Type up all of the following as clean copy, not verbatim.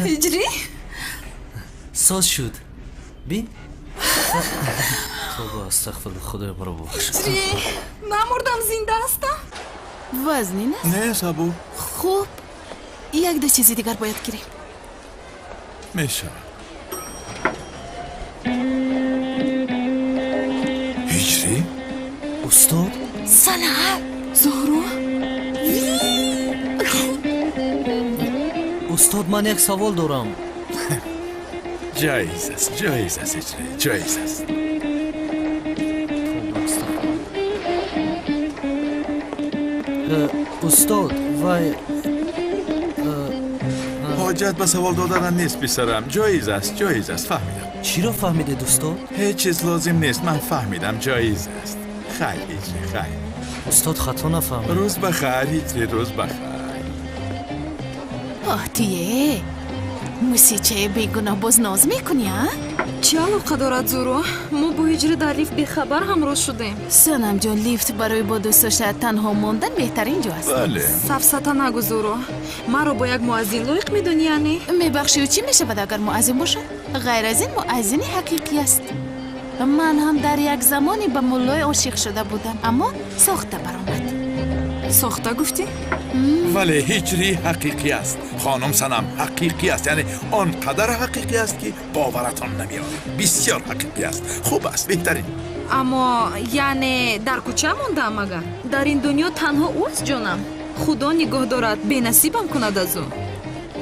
Ҳиҷрӣ? Соз шуд. Бин. Тавба, астағфирулло, Худоё, маро бубахш. Ҳиҷрӣ, намурдам, зинда ҳастам. Вазнин аст? Не, сабук. Хуб, як ду чизи дигар бояд гирем. Мешавад. Ҳиҷрӣ? Устод? Санам! Зуҳро? Устод, ман як савол дорам. Ҷоиз аст, ҷоиз аст, ҳиҷрӣ, ҷоиз аст. Тавба, астағфирулло. Устод, вай Ҳоҷат ба савол додан нест, писарам. Ҷоиз аст, ҷоиз аст, фаҳмидам. Чиро фаҳмидед, устод? Ҳеҷ чиз лозим нест, ман фаҳмидам, ҷоиз аст. Хайр, ҳиҷрӣ, хайр. Устод, хато нафаҳмед. Рӯз ба хайр, ҳиҷрӣ, рӯз ба хайр. Оҳ, туе мусичаи бегуноҳ боз ноз мекунӣ, а? Чӣ алоқа дорад, Зуҳро? Мо бо ҳиҷрӣ дар лифт бехабар ҳамроҳ шудем. Санамҷон, лифт барои бо дӯст дошта танҳо мондан беҳтарин ҷо аст. Бале. Сафсата нагӯ, Зуҳро. Маро бо як муаззин лоиқ медонӣ, яъне? Мебахшӣ, чӣ мешавад, агар муаззин бошад? Ғайр аз ин, муаззини ҳақиқӣ аст. Ман ҳам дар як замоне ба муллое ошиқ шуда будам, аммо сохта баромад. Сохта гуфтӣ? Вале ҳиҷрӣ ҳақиқӣ аст, хонум Санам, ҳақиқӣ аст. Яъне он қадар ҳақиқӣ аст, ки боваратон намеояд. Бисёр ҳақиқӣ аст. Хуб аст, беҳтарин. Аммо яъне дар кӯча мондаам, магар? Дар ин дунё танҳо ӯ аст, ҷонам. Худо нигоҳ дорад, бенасибам кунад аз ӯ.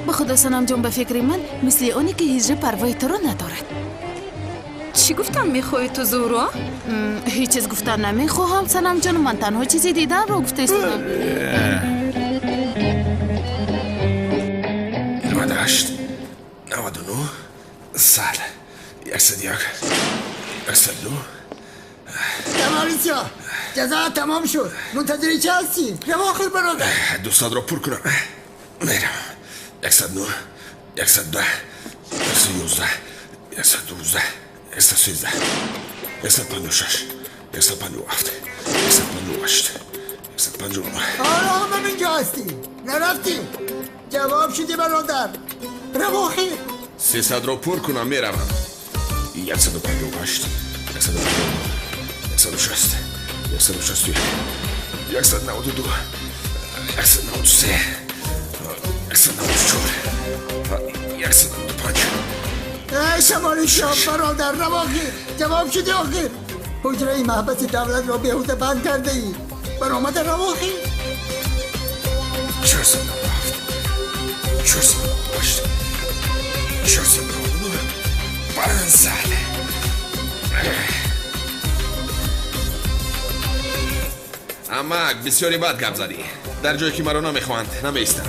Ба худо, Санамҷон, ба фикри ман, мисли оне ки ҳиҷрӣ парвои туро надорад. Чӣ гуфтан мехоҳӣ ту, Зуҳро? Ҳеҷ чиз гуфтан намехоҳам, Санамҷон. Ман танҳо чизи диданро гуфта истодам. 98, 99, 100, 101, 102. Тамарисё, ҷазо тамом шуд. Мунтазири чӣ ҳастӣ? Рав охир, бародар. 200-ро пур кунам, меравам. 109, 110, 111, 112, 113, 156, 157, 158, 159. آرام هم اینجا هستی، نرفتی. جواب شدی برادر، رав охир. 300-ро пур кунам, меравам. 158, 159, 160, 161, 192, 193, 194, 195. ای شمالی برادر، رав охир. جواب شدی آخر. حجره محبس دولت را بیهوده بند کرده ای. برآمده، رав охир. 497, 498, 499, 500. Амак, бисёри бад гап задӣ. Дар ҷое ки маро намехоҳанд, намеистам.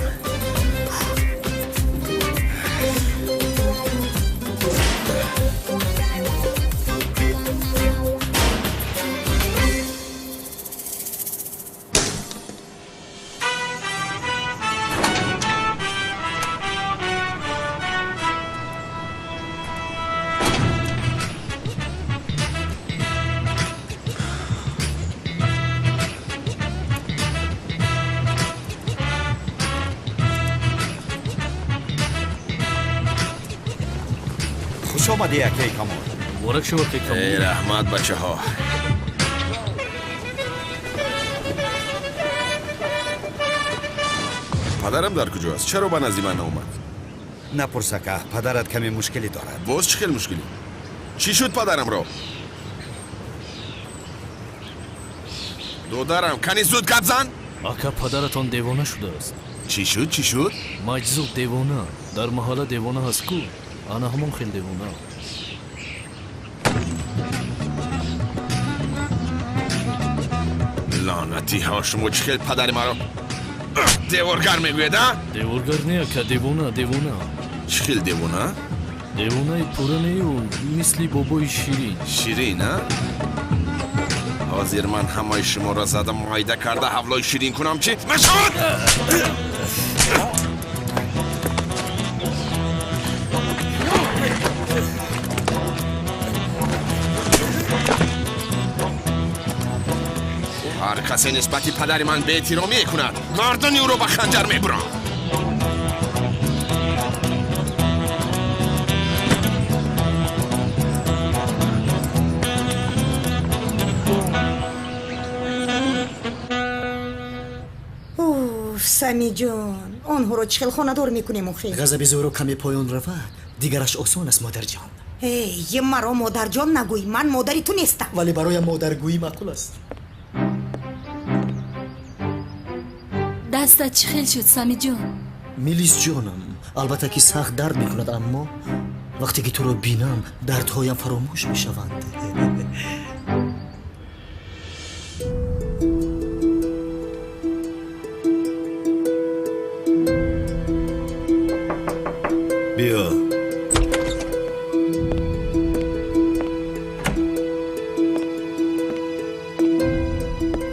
Хуш омадӣ, акаи Камол. Муборак шуд, акаи Камол. Эй, раҳмат, бачаҳо. Падарам дар куҷо аст? Чаро ба назди ман наомад? Напурс, ака, падарат каме мушкилӣ дорад. Боз чӣ хел мушкилӣ? Чӣ шуд падарамро? Додарам, кани зуд гап зан. Ака, падаратон девона шудааст. Чӣ шуд, чӣ шуд? Маҷзуб, девона. Дар маҳалла девона ҳаст ку, ана ҳамон хел девона. Лаънатиҳо, шумо чӣ хел падари маро деворгар мегӯед, а? Деворгар не, ака, девона, девона. Чӣ хел девона? Девонаи пурра нею, мисли бобои Ширин. Ширин, а? Ҳозир ман ҳамаи шуморо зада майда карда ҳавлои Ширин кунам, чӣ нашавад. Ҳар касе нисбати падари ман беэҳтиромӣ кунад, гардани ӯро ба ханҷар мебурам. Самиҷон, онҳоро чӣ хел хонадор мекунем охир? Ғазаби зӯро каме поён равад, дигараш осон аст, модарҷон. Эй, маро модарҷон нагӯй, ман модари ту нестам. Вале бароям модаргӯӣ маъқул аст. Дастат чӣ хел шуд, Самиҷон? Милисҷонам, албатта ки сахт дард мекунад, аммо вақте ки туро бинам, дардҳоям фаромӯш мешаванд. Биё.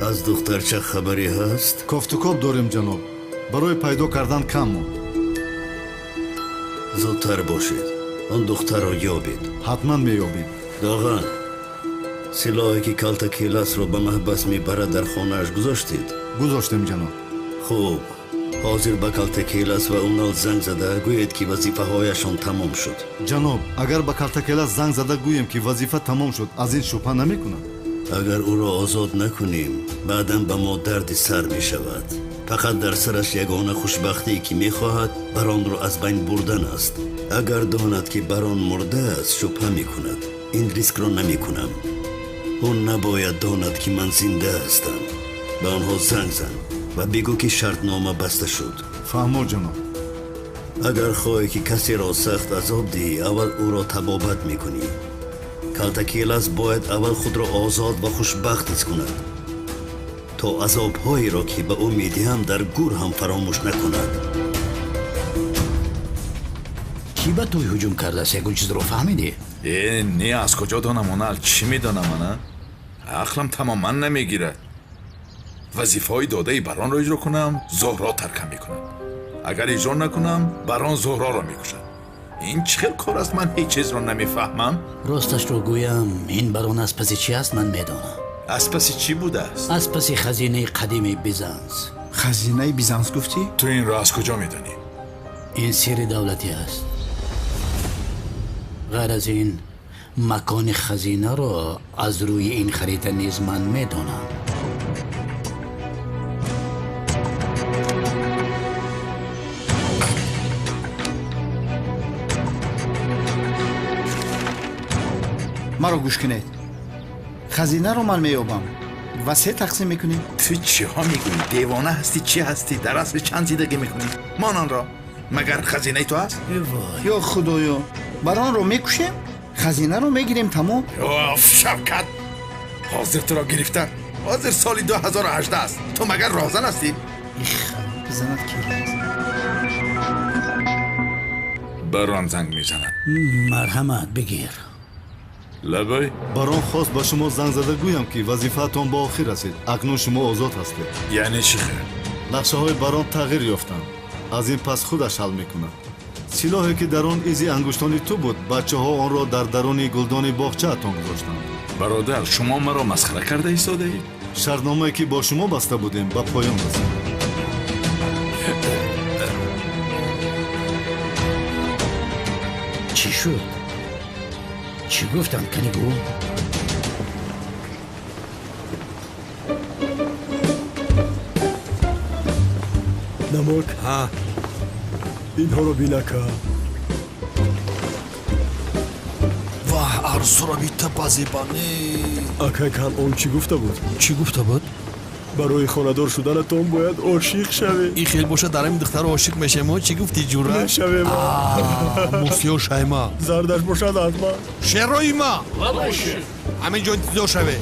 Аз духтарча хабаре ҳаст? Кофтукоб дорем, ҷаноб. Барои пайдо кардан кам монд. Зудтар бошед, он духтарро ёбед. Ҳатман меёбем. Доған, силоҳе ки Калтакеласро ба маҳбас мебарад, дар хонааш гузоштед? Гузоштем, ҷаноб. Хуб, ҳозир ба Калтакелас ва Унал занг зада гӯед, ки вазифаҳояшон тамом шуд. Ҷаноб, агар ба Калтакелас занг зада гӯем, ки вазифа тамом шуд, аз ин шубҳа намекунад? Агар ӯро озод накунем, баъдан ба мо дарди сар мешавад. Фақат дар сараш ягона хушбахтие ки мехоҳад, Баронро аз байн бурдан аст. Агар донад, ки Барон мурдааст, шубҳа мекунад. Ин рискро намекунам. Ӯ набояд донад, ки ман зинда ҳастам. Ба онҳо занг зан ва бигӯ, ки шартнома баста шуд. Фаҳмо, ҷаноб. Агар хоҳӣ, ки касеро сахт азоб диҳӣ, аввал ӯро табобат мекунӣ. Калтакелас бояд аввал худро озод ва хушбахт ҳис кунад, то азобҳоеро, ки ба ӯ медиҳам, дар гур ҳам фаромӯш накунад. Кӣ ба тӯй ҳуҷум кардааст? Ягон чизро фаҳмидӣ? Э, не, аз куҷо донам, Унал? Чӣ медонам ана? Ақлам тамоман намегирад. Вазифаҳои додаи Баронро иҷро кунам, Зуҳро таркам мекунад. Агар иҷро накунам, Барон Зуҳроро мекушад. Ин чӣ хел кор аст? Ман ҳеҷ чизро намефаҳмам. Росташро гӯям, ин Барон аз паси чӣ аст, ман медонам. Аз паси чӣ будааст? Аз паси хазинаи қадими Бизанс. Хазинаи Бизанс гуфтӣ? Ту инро аз куҷо медонӣ? Ин сирри давлатӣ аст. Ғайр аз ин, макони хазинаро аз рӯи ин харита низ ман медонам. Маро гӯш кунед. Хазинаро ман меёбам ва се тақсим мекунем. Ту чиҳо мегӯӣ? Девона ҳастӣ, чӣ ҳастӣ? Дар асри чанд зиндагӣ мекунӣ? Мон онро. Магар хазинаи ту аст? Ё худоё, Баронро мекушем, хазинаро мегирем, тамом. Оф, Шавкат, ҳозир туро гирифтан. Ҳозир соли 2018 аст. Ту магар роҳзан ҳастӣ? Бизанад кир аст. Барон занг мезанад. Марҳамат, бигир. Лабай. Барон хост ба шумо занг зада гӯям, ки вазифаатон ба охир расид. Акнун шумо озод ҳастед. Яъне чӣ хел? Нақшаҳои Барон тағйир ёфтанд. Аз ин пас худаш ҳал мекунад. Силоҳе ки дар он изи ангуштони ту буд, бачаҳо онро дар даруни гулдони боғчаатон гузоштанд. Бародар, шумо маро масхара карда истодаед? Шартномае ки бо шумо баста будем, ба поён расид. Чӣ шуд? Чӣ гуфтанд, кани гӯ? Намак, инҳоро бинака. Ваҳ, арзуро бита базебане. Акай Канъон чӣ гуфта буд? Чӣ гуфта буд? Барои хонадор шуданатон бояд ошиқ шавед. Ин хел бошад, дар ҳамин духтаро ошиқ мешавем. Чӣ гуфтӣ, ҷура? Мешавем. Мусиё шайма. Зардаш бошад ҳатман. Шерои ма. Ҳамин ҷо интизор шавед.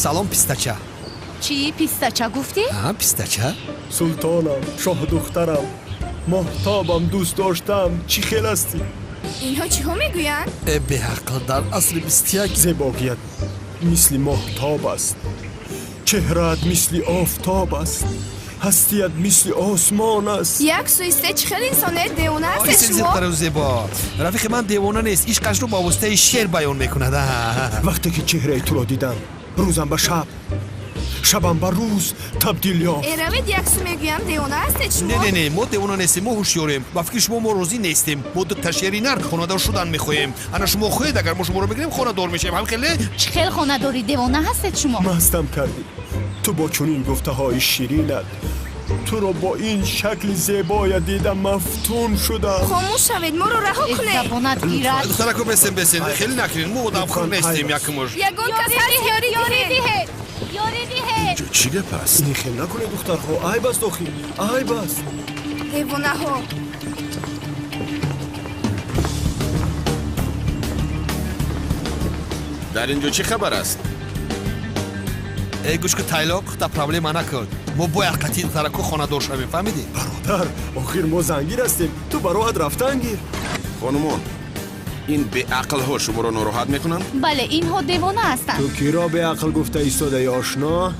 Салом, пистача. Чӣ пистача гуфтӣ? Пистача. Султонам, шоҳдухтарам, моҳтобам, дӯст доштам, чӣ хел ҳастӣ? Инҳо чиҳо мегӯянд? Э, беақл, дар асри 21. Зебогият мисли моҳтоб аст, чеҳраат мисли офтоб аст, ҳастият мисли осмон аст. Як сӯи се чӣ хел инсонед? Девона ҳастед шумо? Зебтару зебо. Рафиқи ман девона нест, ишқашро ба воситаи шеър баён мекунад. Вақте ки чеҳраи туро дидам, рӯзам ба шаб, шабам ба рӯз табдил ёфт. Э, равед, як сӯ мегӯям, девона ҳастед шумо? Не, не, не, мо девона нестем, мо ҳушёрем. Ба фикри шумо мо розӣ нестем. Мо дута шери нар хонадор шудан мехоҳем. Ана шумо хоҳед, агар мо шуморо бигирем, хонадор мешавем. Ҳам хеле? Чӣ хел хонадорӣ? Девона ҳастед шумо? Мастам кардӣ. Ту бо чунин гуфтаҳои ширинат, туро бо ин шакли зебоя дида мафтун шудам. Хомӯш шавед, моро раҳо кунед. Забонат гирад. Духтарако, бесен, бесен, хеле накунед, мо одамхӯр нестем. Якмуш Ягон кас ҳаст, ёрӣ диҳед, ёрӣ диҳед! Инҷо чӣ гап аст? Ин хел накунед, духтарҳо, айб аст, охир айб аст. Девонаҳо! Дар ин ҷо чӣ хабар аст? Эй, гӯш ку, тайлоқ, да проблема накун. Мо бояд қатъи духтарако хонадор шавем, фаҳмидӣ? Бародар, охир мо зангир ҳастем, ту ба роҳат рафтан гир. Хонумон, ин беақлҳо шуморо нороҳат мекунанд? Бале, инҳо девона ҳастанд. Ту киро беақл гуфта истодаи, ошно?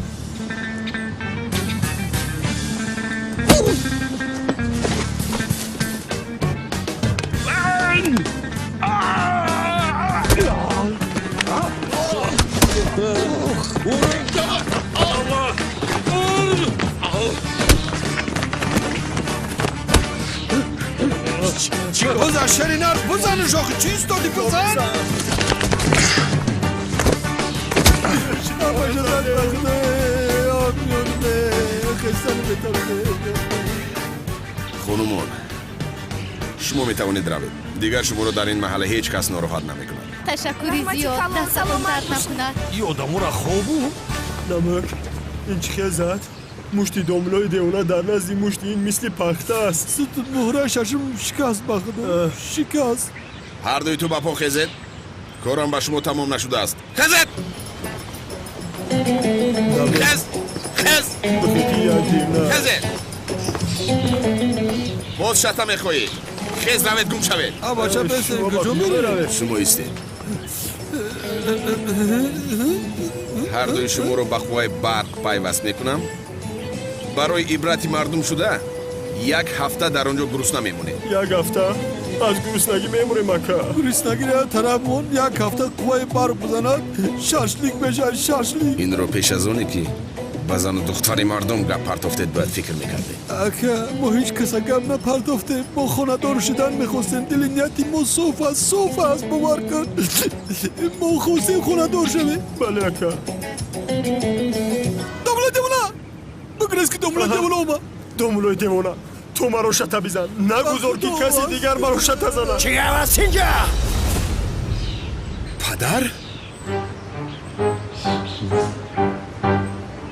Бизан, шеринар, бизанш, охи чӣ истоди? Бизан! Хонумон, шумо метавонед равед, дигар шуморо дар ин маҳалла ҳеҷ кас нороҳат намекунад. Ташаккури зиёд, дастатон дард накунад. Ин одаморо хобу Намак, ин чӣ хел зад? Мушти домлои девона дар назди мушти ин мисли пахта аст. Сутун муҳраи шашум шикаст, ба худо, шикаст. Ҳар дуи ту ба по хезед, корам ба шумо тамом нашудааст. Хезед, хез, хез, хезед! Боз шата мехоҳӣ? Хез, равед, гум шавед! Абача, бесен, куҷо меравед? Шумо истед. Ҳар дуи шуморо ба қувваи барқ пайваст мекунам. Барои ибрати мардум шуда, як ҳафта дар он ҷо гурусна мемонед. Як ҳафта аз гуруснагӣ мемурем, ака. Гуруснагиро тараф мон, як ҳафта қувваи барқ бизанад, шашлик мешавад, шашлик. Инро пеш аз оне ки ба зану духтари мардум гап партофтед, бояд фикр мекардед. Ака, мо ҳеҷ каса гап напартофтем. Мо хонадор шудан мехостем. Дили нияти мо соф аст, соф аст, бовар кун, мо хостем хонадор шавем. Бале, ака. Домла девона, бигрез, ки домла девона омад. Домлои девона, ту маро шата бизан, нагузор ки каси дигар маро шата занад. Чӣ гап аст инҷа? Падар,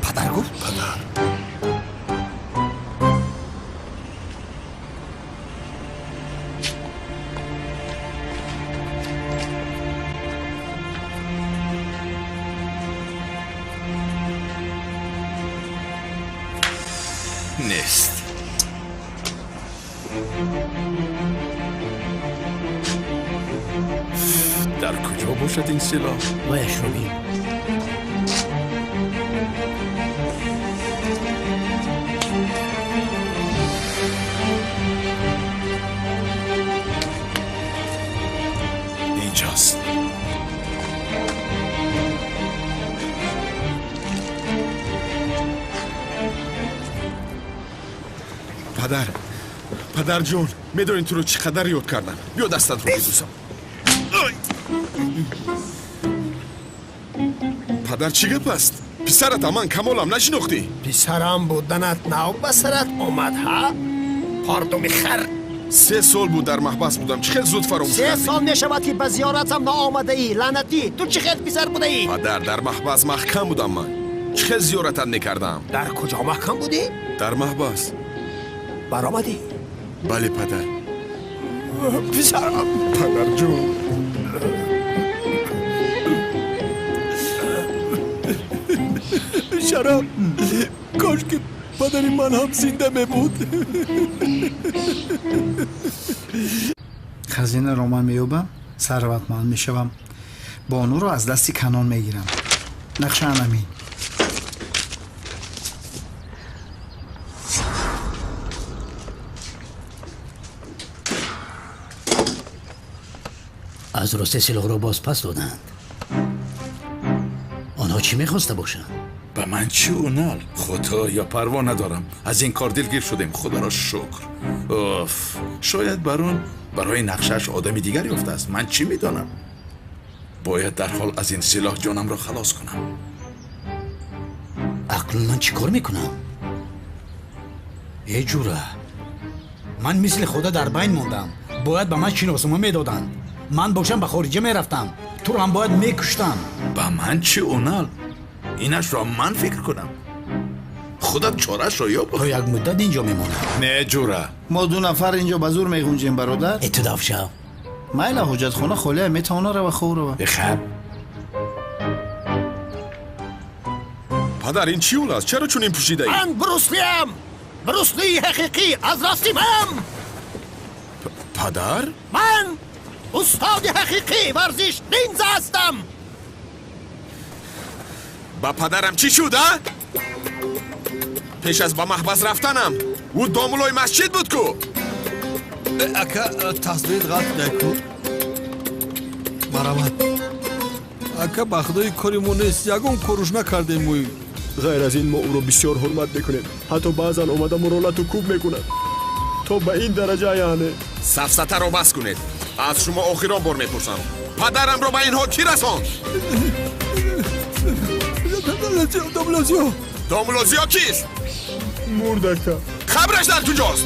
падар гуфт, падар. Нест. Дар куҷо бошад ин силоҳ? Ваяшро бин. Инҷост. Падар, падарҷон, медонӣ туро чӣ қадар ёд кардам? Биё, дастатро бибӯсам. Падар, чӣ гап аст? Писаратам ман, Камолам, нашинохтӣ? Писарам буданат нав ба сарат омад, ҳа, пардуми хар? 3 сол буд дар маҳбас будам, чӣ хел зуд фаромӯш Се кардӣ? сол мешавад, ки ба зиёратам наомадаӣ. Лаънатӣ, ту чӣ хел писар будаӣ? Падар, дар маҳбас маҳкам будам ман, чӣ хел зиёратат мекардам? Дар куҷо маҳкам будӣ? Дар маҳбас. Баромадӣ? Бале, падар. Писарам. Падарҷон. Шараф, кош ки падари ман ҳам зинда мебуд. Хазинаро ман меёбам, сарватманд мешавам, бонуро аз дасти Канон мегирам. Нақша анамин. Аз росте силоҳро боз пас доданд. Онҳо чӣ мехоста бошанд? Ба ман чӣ, Унал? Худоё, парво надорам, аз ин кор дилгир шудем, худоро шукр. Уф, шояд барон барои нақшааш одами дигар ёфтааст, ман чӣ медонам? Бояд дарҳол аз ин силоҳ ҷонамро халос кунам. Акнун ман чӣ кор мекунам? Э ҷура, ман мисли худо дар байн мондам. Бояд ба ман шиноснома медоданд. Ман бошам ба хориҷа мерафтам. Туро ҳам бояд мекуштам. Ба ман чӣ, Унал? Инашро ман фикр кунам. Худат чорашро ёб. То як муддат инҷо мемонам. Не ҷура, мо ду нафар инҷо ба зур меғунҷем, бародар. Э ту давшав. Майла, ҳоҷатхона холия, метавона рава, хоб рава. Хаб. Падар, ин чӣ ҳол аст? Чаро чунин пӯшидаӣ? Ман Бруслиам! Бруслии ҳақиқӣ аз рости ман! Падар? Ман устоди ҳақиқии варзиш нинза ҳастам! Ба падарам чӣ шуд, а? Пеш аз ба маҳбас рафтанам ӯ домулои масҷид буд ку? Ака, тасдиқ ғалт неку. Марамат. Ака, ба худои кори мо нест, ягон коруш накардем мо. Ғайр аз ин мо ӯро бисёр ҳурмат мекунем. Ҳатто баъзан омада моро лату кӯб мекунад. То ба ин дараҷа яъне. Сафсатаро бас кунед. Аз шумо охирон бор мепурсам. Падарамро ба инҳо кӣ расонд? Домулозиё. Домулозиё кист? Мурд, ака. Қабраш дар куҷост?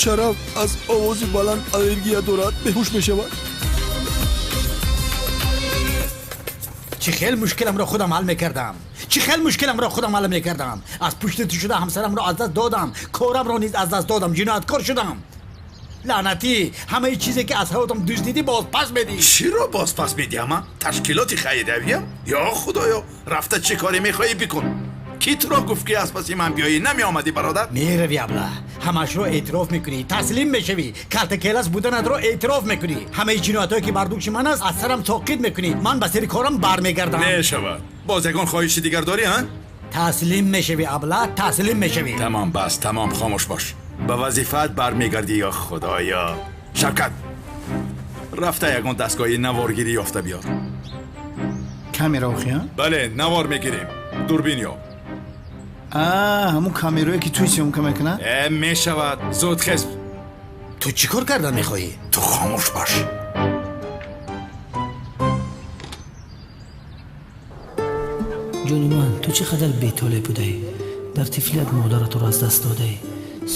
Шараф аз овози баланд аллергия дорад, беҳуш мешавад. Чӣ хел мушкиламро худам ҳал мекардам. Чӣ хел мушкиламро худам ҳал мекардам. Аз пушти ту шуда ҳамсарамро аз даст додам, корамро низ аз даст додам, ҷинояткор шудам. Лаънатӣ, ҳамаи чизе ки аз ҳаётам дуздидӣ бозпас медиҳӣ. Чиро бозпас медиҳам? Ташкилоти хайриявиям? Ё худоё, рафта чӣ коре мехоҳӣ бикун. Кӣ туро гуфт ки аз паси ман биёӣ? Намеомадӣ, бародар? Меравӣ, абла, ҳамашро эътироф мекунӣ, таслим мешавӣ, калтакелас буданатро эътироф мекунӣ. Ҳамаи ҷиноятҳое ки бар дӯши ман аст аз сарам соқит мекунӣ. Ман ба сари корам бармегардам. Мешавад. Боз ягон хоҳиши дигар дорӣ, а? Таслим мешавӣ, абла, таслим мешавӣ. Тамом, бас, тамом, хомӯш бош. Ба вазифаат бармегардӣ, ё худоё. Шавкат, рафта ягон дастгоҳи наворгирӣ ёфта биёр. Камера охи, а? Бале, навор мегирем. Дурбин ёб. Ҳамун камерое ки туй съёмка мекунад? Э, мешавад. Зуд хез. Ту чӣ кор кардан мехоҳӣ? Ту хомӯш бош. Ҷони ман, ту чӣ қадар бетолеъ будаӣ. Дар тифлият модаратро аз даст додаӣ.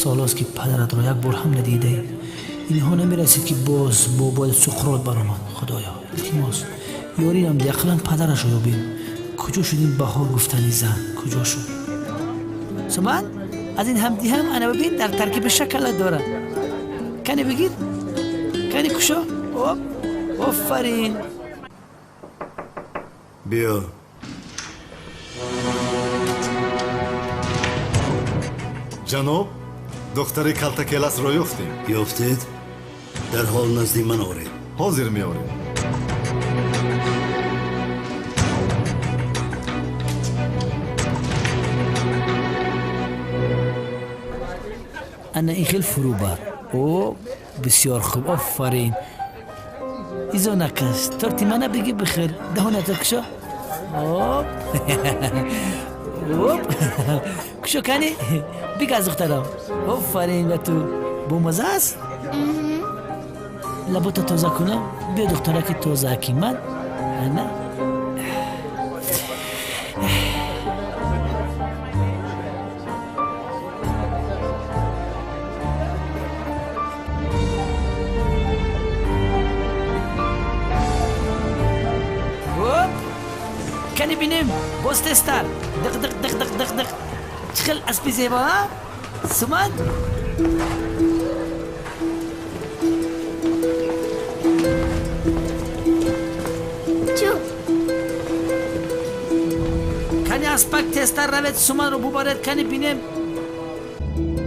Солост ки падаратро як бор ҳам надидаӣ. Инҳо намерасид ки боз бобоят Суқрот баромад. Худоё, илтимос, ёринам ди, ақаллан падарашро ёбем. Куҷо шуд ин баҳор гуфтани зан? Куҷо шуд? Суман, аз ин ҳам диҳам, ана бибин, дар таркиби шоколад дорад. Кане бигир, кане кушо. Оп, офарин. Биё. Ҷаноб, духтари калтакеласро ёфтем. Ёфтед? Дарҳол назди ман оред. Ҳозир меорем. Ана ин хел фурӯ бар. О, бисёр хуб, офарин. Изо накаш, торти мана бигир, бихӯр. Даҳонато кушо. Оп. Оп. Кушо кани? Бигаз, духтарам. Офарин ба ту. Бомаза аст? Лабота тоза кунам. Биё, духтараки тозаки ман. Ана. Кани бинем, боз тезтар. Дық дық дық дық дық дық. Чӣ хел аспи зебо, а? Суман? Чу. Кани аспак тезтар равед, Суманро бубаред, кани бинем.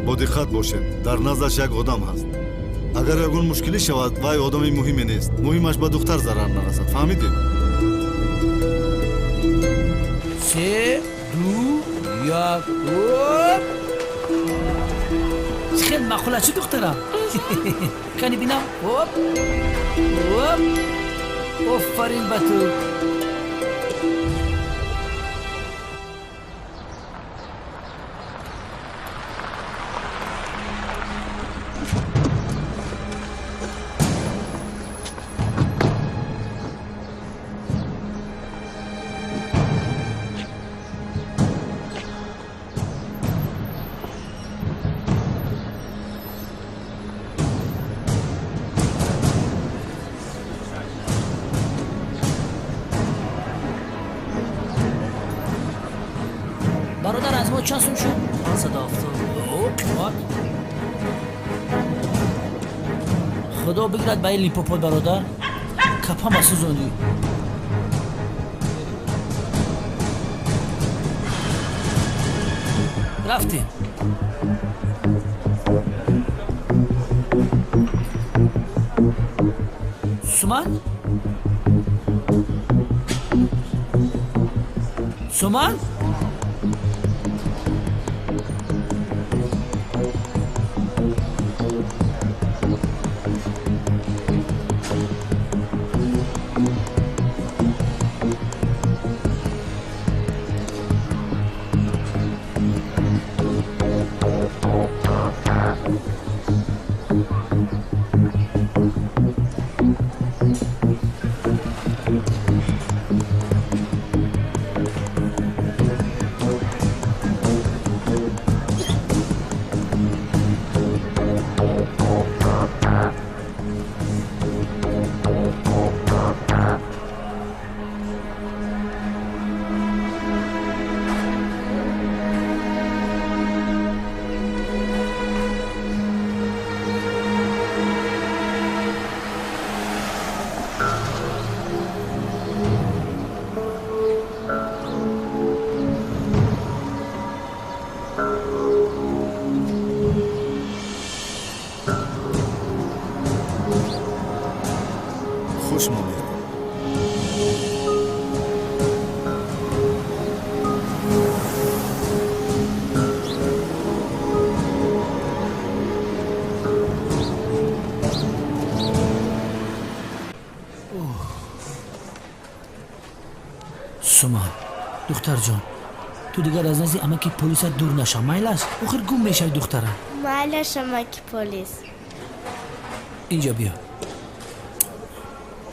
Бо диққат бошед, дар наздаш як одам ҳаст. Агар ягон мушкилӣ шавад, вай одами муҳиме нест. Муҳимаш ба духтар зарар нарасад. Фаҳмидед? 3, 2, 1, оп! Чӣ хел маъқул аст, чӣ духтарам? Кани бинам. Оп! Оп! Офарин ба ту. Аз мо чанд сум шуд? 570. О, қимат. Худо бигирад ба ин Лимпопо бародар. Капам асӯзонӣ. Рафтем. Суман? Суман? Суман, духтарҷон, ту дигар аз назди амаки полисат дур наша. Майлаш, охир гум мешавӣ духтарам. Майлаш, амаки полис. Инҷо биё.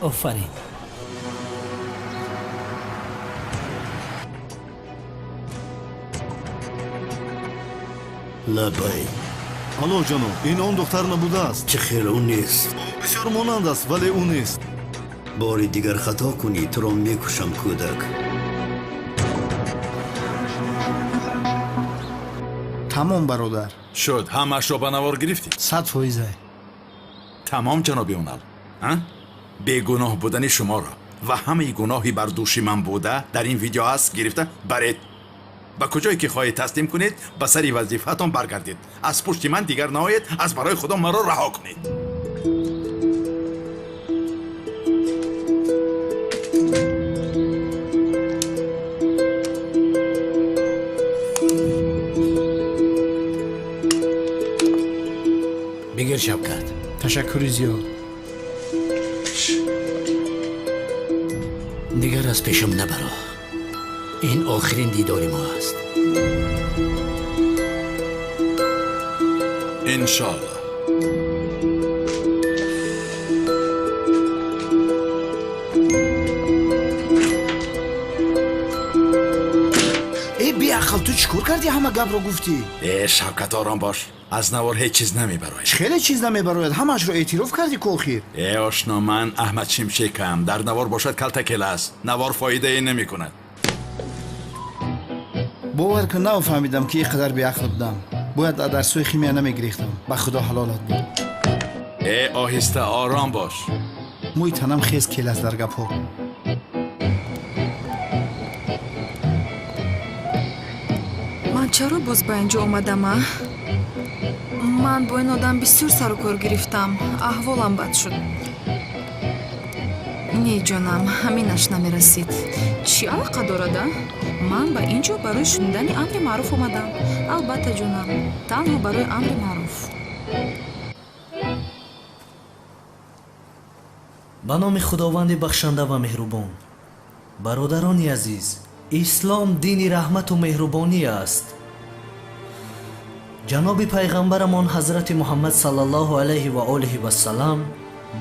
Офарин. Лабай. Алло, ҷаноб, ин он духтар набудааст. Чӣ хел ӯ нест? Ӯ бисёр монанд аст, вале ӯ нест. Бори дигар хато кунӣ, туро мекушам, кӯдак. Тамом, бародар. Шуд, ҳамаашро ба навор гирифтӣ? 100%. Тамом, ҷаноби Унал. Бегуноҳ будани шуморо ва ҳамаи гуноҳи бар дӯши ман буда дар ин видео аст гирифта баред. Ба куҷое ки хоҳед таслим кунед, ба сари вазифаатон баргардед. Аз пушти ман дигар наоед, аз барои худо маро раҳо кунед. Бигир, Шавкат. Ташаккури зиёд. Дигар аз пешам набаро. Ин охирин дидори мо аст. Иншоаллоҳ. Э, беақл, ту чӣ кор кардӣ, ҳама гапро гуфтӣ? Э, Шавкат, ором бош. Аз навор ҳеҷ чиз намебарояд. Хеле чиз намебарояд, ҳамаашро эътироф кардӣ ку охир. Э, ошно, ман Аҳмад Шимшекам. Дар навор бошад калтакел аст. Навор фоидае намекунад. Бовар кун, нафаҳмидам ки ин қадар беақл будам. Бояд аз дарсҳои химия намегирифтам. Ба худо ҳалолат буд. Э, оҳиста, ором бош. Мӯи танам хез кел аст дар гапҳо. Ман чаро боз ба ин ҷо омадам, а? Ман бо ин одам бисёр сару кор гирифтам. Аҳволам бад шуд. Не, ҷонам, ҳаминаш намерасид. Чӣ алоқа дорад, а? Ман ба ин ҷо барои шунидани амри маъруф омадам. Албатта, ҷонам, танҳо барои амри маъруф. Ба номи Худованди бахшанда ва меҳрубон. Бародарони азиз, ислом дини раҳмату меҳрубонӣ аст. Ҷаноби пайғамбарамон ҳазрати Муҳаммад саллаллоҳу алайҳи ва олиҳи вассалам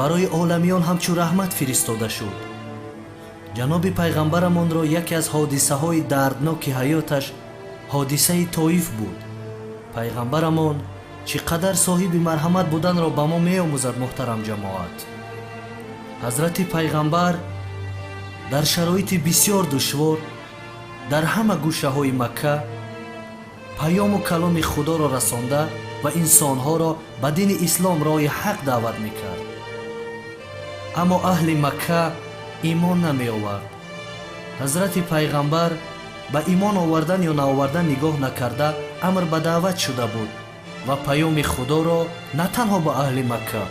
барои оламиён ҳамчун раҳмат фиристода шуд. Ҷаноби пайғамбарамонро яке аз ҳодисаҳои дардноки ҳаёташ ҳодисаи Тоиф буд. Пайғамбарамон чӣ қадар соҳиби марҳамат буданро ба мо меомӯзад, муҳтарам ҷамоат. Ҳазрати пайғамбар дар шароити бисёр душвор дар ҳама гӯшаҳои Макка Паёму каломи Худоро расонда ва инсонҳоро ба дини ислом роҳи ҳақ даъват мекард. Аммо аҳли Макка имон намеовард. Ҳазрати Пайғамбар ба имон овардан ё наовардан нигоҳ накарда амр ба даъват шуда буд ва паёми Худоро на танҳо ба аҳли Макка,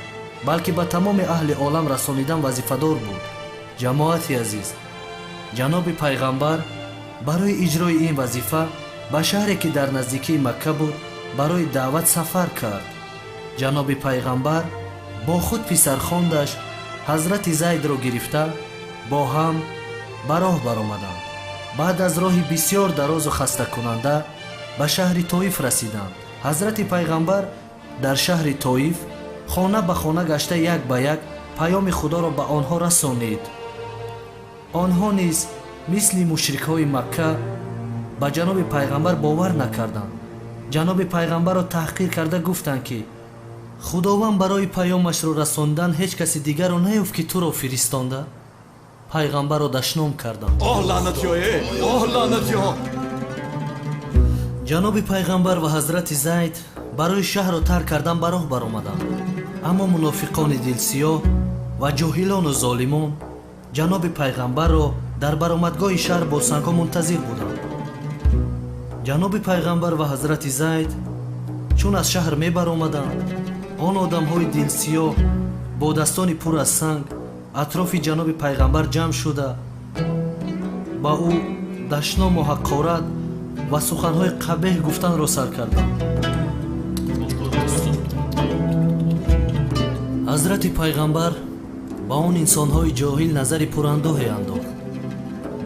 балки ба тамоми аҳли олам расонидан вазифадор буд. Ҷамоати азиз, ҷаноби Пайғамбар барои иҷрои ин вазифа ба шаҳре ки дар наздикии Макка буд барои даъват сафар кард. Ҷаноби Пайғамбар бо худ писархондаш ҳазрати Зайдро гирифта бо ҳам ба роҳ баромаданд. Баъд аз роҳи бисёр дарозу хастакунанда ба шаҳри Тоиф расиданд. Ҳазрати Пайғамбар дар шаҳри Тоиф хона ба хона гашта як ба як паёми Худоро ба онҳо расонид. Онҳо низ мисли мушрикҳои Макка ба ҷаноби Пайғамбар бовар накарданд. Ҷаноби Пайғамбарро таҳқир карда гуфтанд, ки Худованд барои паёмашро расондан ҳеҷ каси дигарро наёфт, ки туро фиристонда. Пайғамбарро дашном карданд. Оҳ, лаънатиҳое! Оҳ, лаънатиҳо! Ҷаноби Пайғамбар ва ҳазрати Зайд барои шаҳрро тарк кардан ба роҳ баромаданд. Аммо мунофиқони дилсиёҳ ва ҷоҳилону золимон ҷаноби Пайғамбарро дар баромадгоҳи шаҳр бо сангҳо мунтазир буданд. Ҷаноби Пайғамбар ва ҳазрати Зайд чун аз шаҳр мебаромаданд, он одамҳои дилсиёҳ бо дастони пур аз санг атрофи ҷаноби Пайғамбар ҷамъ шуда ба ӯ дашному ҳақорат ва суханҳои қабеҳ гуфтанро сар карданд. Ҳазрати Пайғамбар ба он инсонҳои ҷоҳил назари пурандӯҳе андохт.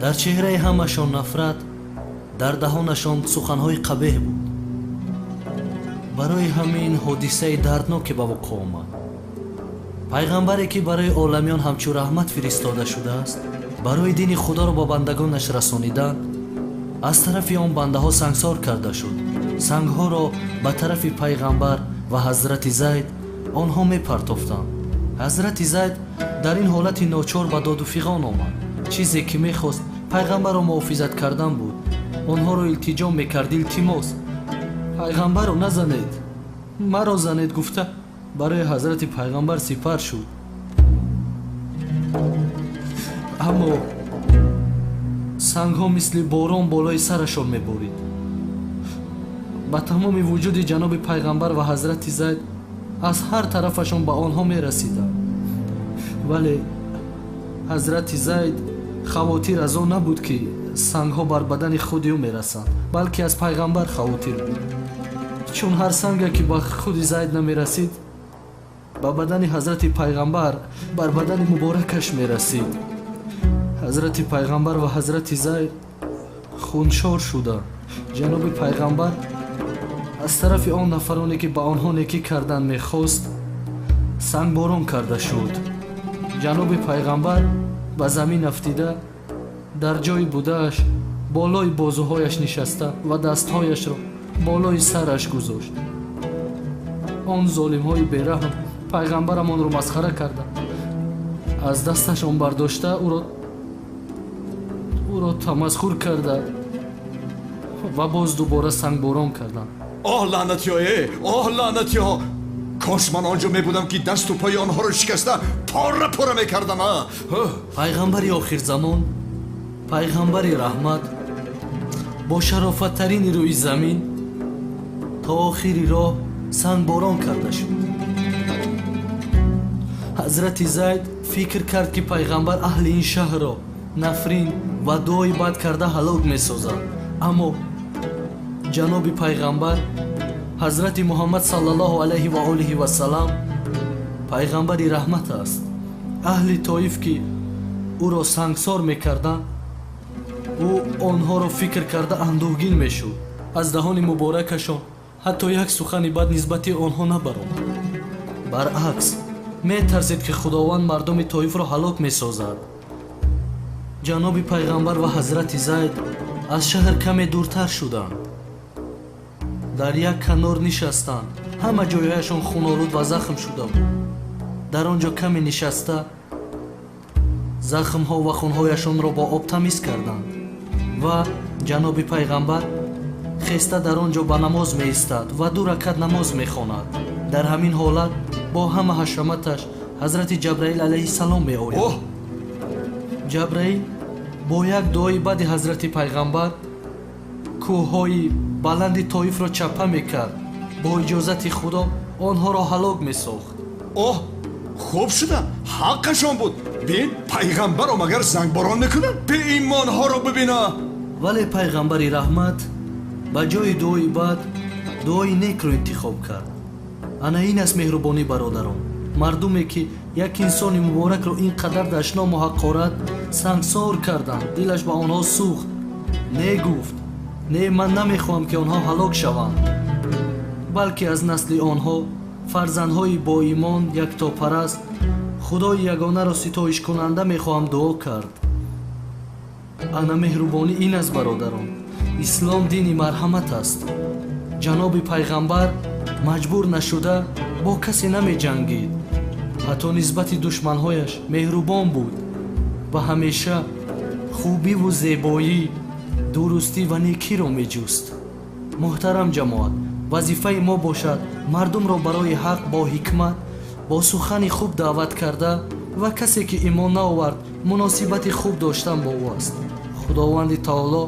Дар чеҳраи ҳамашон нафрат, дар даҳонашон суханҳои қабеҳ буд. Барои ҳамин ҳодисаи дардноке ба вуқӯъ омад. Пайғамбаре ки барои оламиён ҳамчун раҳмат фиристода шудааст, барои дини Худоро ба бандагонаш расонидан аз тарафи он бандаҳо сангсор карда шуд. Сангҳоро ба тарафи Пайғамбар ва ҳазрати Зайд онҳо мепартофтанд. Ҳазрати Зайд дар ин ҳолати ночор ба доду фиғон омад. Чизе ки мехост Пайғамбарро муҳофизат кардан буд. Онҳоро илтиҷо мекард: илтимос, Пайғамбарро назанед, маро занед, гуфта барои ҳазрати Пайғамбар сипар шуд. Аммо сангҳо мисли борон болои сарашон меборид. Ба тамоми вуҷуди ҷаноби Пайғамбар ва ҳазрати Зайд аз ҳар тарафашон ба онҳо мерасиданд. Вале ҳазрати Зайд хавотир аз он набуд, ки сангҳо бар бадани худи ӯ мерасанд, балки аз Пайғамбар хавотир буд. Чун ҳар санге ки ба худи Зайд намерасид, ба бадани ҳазрати Пайғамбар, бар бадани муборакаш мерасид. Ҳазрати Пайғамбар ва ҳазрати Зайд хуншор шуда. Ҷаноби Пайғамбар аз тарафи он нафароне ки ба онҳо некӣ кардан мехост, сангборон карда шуд. Ҷаноби Пайғамбар ба замин афтида, дар ҷои будааш болои бозуҳояш нишаста ва дастҳояшро болои сараш гузошт. Он золимҳои бераҳм Пайғамбарамонро масхара карда, аз дасташон бардошта ӯро тамасхур карда ва боз дубора сангборон карданд. Оҳ, лаънатиҳое! Оҳ, лаънатиҳо! Кош ман он ҷо мебудам, ки дасту пои онҳоро шикаста пора пора мекардам. Пайғамбари охирзамон, Пайғамбари раҳмат, бо шарофаттарини рӯи замин то охири роҳ сангборон карда шуд. Ҳазрати Зайд фикр кард, ки Пайғамбар аҳли ин шаҳрро нафрин ва дуои бад карда ҳалок месозад. Аммо ҷаноби Пайғамбар ҳазрати Муҳаммад саллаллоҳу алайҳи ва олиҳи васалам пайғамбари раҳмат аст. Аҳли Тоиф ки ӯро сангсор мекарданд, ӯ онҳоро фикр карда андӯҳгин мешуд. Аз даҳони муборакашон ҳатто як сухани бад нисбати онҳо набаромад. Баръакс, метарсид, ки Худованд мардуми Тоифро ҳалок месозад. Ҷаноби Пайғамбар ва ҳазрати Зайд аз шаҳр каме дуртар шуданд. Дар як канор нишастанд. Ҳама ҷойҳояшон хунолуд ва захм шуда буд. Дар он ҷо каме нишаста захмҳо ва хунҳояшонро бо об тамиз карданд ва ҷаноби Пайғамбар Хеста дар он ҷо ба намоз меистад ва 2 ракат намоз мехонад. Дар ҳамин ҳолат бо ҳама ҳашаматаш ҳазрати Ҷабраил алайҳиссалом меояд. Ҷабраил бо як дуои баъди ҳазрати пайғамбар кӯҳҳои баланди Тоифро чапа мекард. Бо иҷозати Худо онҳоро ҳалок месохт. Оҳ, хуб шудам, ҳаққашон буд. Бин, пайғамбаро магар зангборон мекунанд? Беимонҳоро бибина. Вале пайғамбари раҳмат ба ҷои дуои бад дуои некро интихоб кард. Ана ин аст меҳрубонӣ, бародарон. Мардуме ки як инсони муборакро ин қадар дашному ҳақорат сангсор карданд, дилаш ба онҳо сӯхт. Не гуфт: не, ман намехоҳам ки онҳо ҳалок шаванд, балки аз насли онҳо фарзандҳои боимон, яктопараст, Худои ягонаро ситоишкунанда мехоҳам дуо кард. Ана меҳрубонӣ ин аст, бародарон. Ислом дини марҳамат аст. Ҷаноби пайғамбар маҷбур нашуда бо касе намеҷангид. Ҳатто нисбати душманҳояш меҳрубон буд ва ҳамеша хубиву зебоӣ, дурустӣ ва некиро меҷуст. Муҳтарам ҷамоат, вазифаи мо бошад мардумро барои ҳақ бо ҳикмат, бо сухани хуб даъват карда ва касе ки имон наовард муносибати хуб доштан бо ӯ аст. Худованди таоло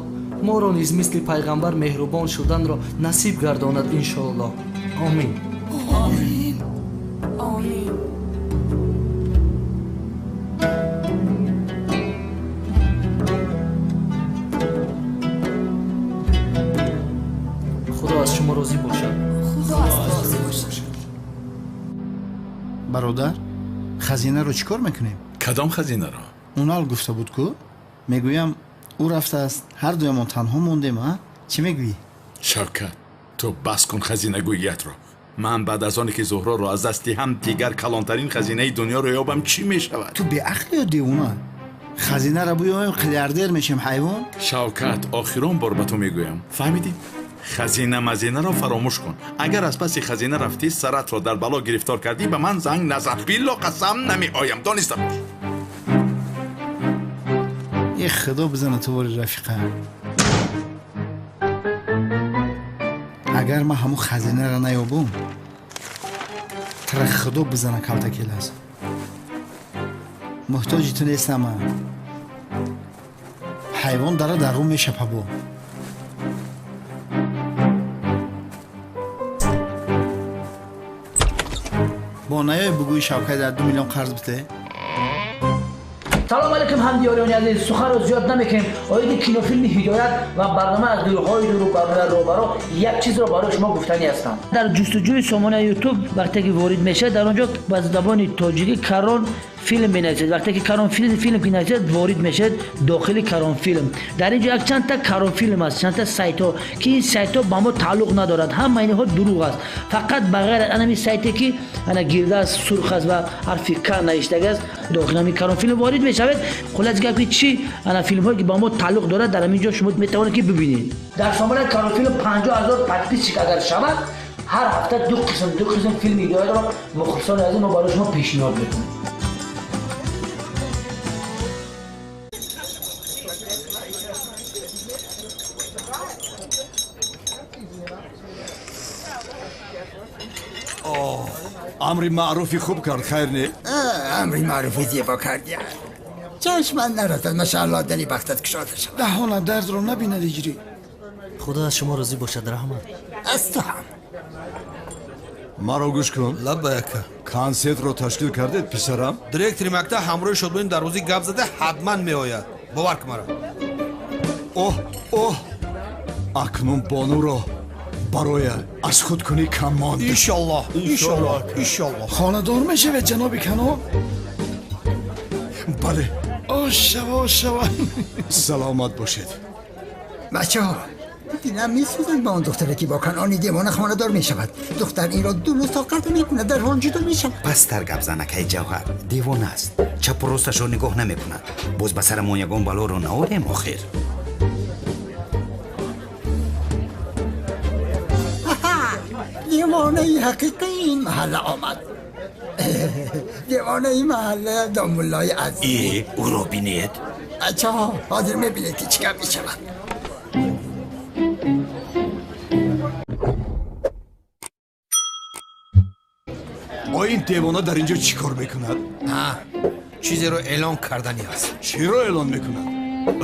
моро низ мисли пайғамбар меҳрубон шуданро насиб гардонад, иншоаллоҳ. Омин. Омин. Омин. Худо аз шумо розӣ бошад. Худо аз ту розӣ бошад. Бародар, хазинаро чӣ кор мекунем? Кадом хазинаро? Унал гуфта буд ку? Мегӯям, ӯ рафтааст, ҳар дуямон танҳо мондем, а? Чӣ мегӯӣ? Шавкат, ту бас кун хазинагӯиятро. Ман баъд аз оне ки Зуҳроро аз даст диҳам, дигар калонтарин хазинаи дунёро ёбам, чӣ мешавад? Ту беақлӣ ё девона? Хазинаро биёем, миллиардер мешем, ҳайвон. Шавкат, охирон бор ба ту мегӯям, фаҳмидӣ? Хазина мазинаро фаромӯш кун. Агар аз паси хазина рафтӣ, саратро дар бало гирифтор кардӣ, ба ман занг назан. Билло қасам намеоям, дониста бош. Е худо бизана ту бори рафиқа. Агар ман ҳамун хазинаро наёбум, тара худо бизана калта келас. Муҳтоҷи ту нестам ман. Ҳайвон дара дар рӯ мешапа бо. Бо наёй бугӯи Шавкат дар 2 миллион қарз бите? Салом алейкум ҳамдиёриёни азиз, суханро зиёд намекунем. Оиди кинофилми Ҳидоят ва барнома аз дурҳои дуру барнома робаро як чизро барои шумо гуфтанӣ ҳастам. Дар ҷустуҷӯи сомонаи Ютуб вақте ки ворид мешавед, дар он ҷо ба забони тоҷикӣ Карон филм менависед. Вақте ки Карон филм ки нависед, ворид мешавед дохили Карон филм. Дар ин ҷо як чандта Карон филм аст, чандта сайтҳо, ки ин сайтҳо ба мо тааллуқ надорад. Ҳама инҳо дурӯғ аст. Фақат ба ғайр аз ҳамин сайте ки ана гирда аст, сурх аст ва ҳарфи К навиштага аст, дохили ҳамин Карон филм ворид мешавед. Хуллас гап ки чӣ ана филмҳое ки ба мо тааллуқ дорад, дар ҳамин ҷо шумо метавонед ки бибинед. Дар сомонаи Карон филм 50 000 подписчик агар шавад, ҳар ҳафта ду қисм филми Ҳидоятро мухлисони азиз мо барои шумо пешниҳод мекунем. Амри маъруфи хуб кард, хайр не? Амри маъруфи зебо кардия. Чашман нарасад, машаалло, дили бахтат кушода шавад. Даҳона дардро набинад иҷрӣ. Худо аз шумо розӣ бошад, раҳмат. Аз ту ҳам. Маро гӯш кун. Лаббайк. Консертро ташкил кардед, писарам? Директори мактаб ҳамроҳи Шодмонӣ дар рӯзи гап зада ҳатман меояд. Бовар кун маро. Оҳ, оҳ, акнун бонуро барои аз худкунӣ кам монд. Иншоллоҳ, иншоллоҳ, иншоллоҳ. Хонадор мешавед, ҷаноби Канон? Бале. Ош шава, ош шава. Саломат бошед. Бачаҳо, дилам месӯзад ба он духтаре ки бо Канони девона хонадор мешавад. Духтар инро дуруст тоқат мекунад, дар ҳол ҷудо мешавад. Пасттар гап зан, акаи Ҷавҳар. Девона аст, чапу росташро нигоҳ намекунад. Боз ба сарамон ягон балоро наорем охир. Девонаи ҳақиқии ин маҳалла омад. Девонаи маҳалла домуллои азиз. Э, ӯро бинед. Бачаҳо, ҳозир мебинед ки чӣ гап мешавад. Ин девона дар инҷо чӣ кор мекунад? Чизеро эълон кардани аст. Чиро эълон мекунад?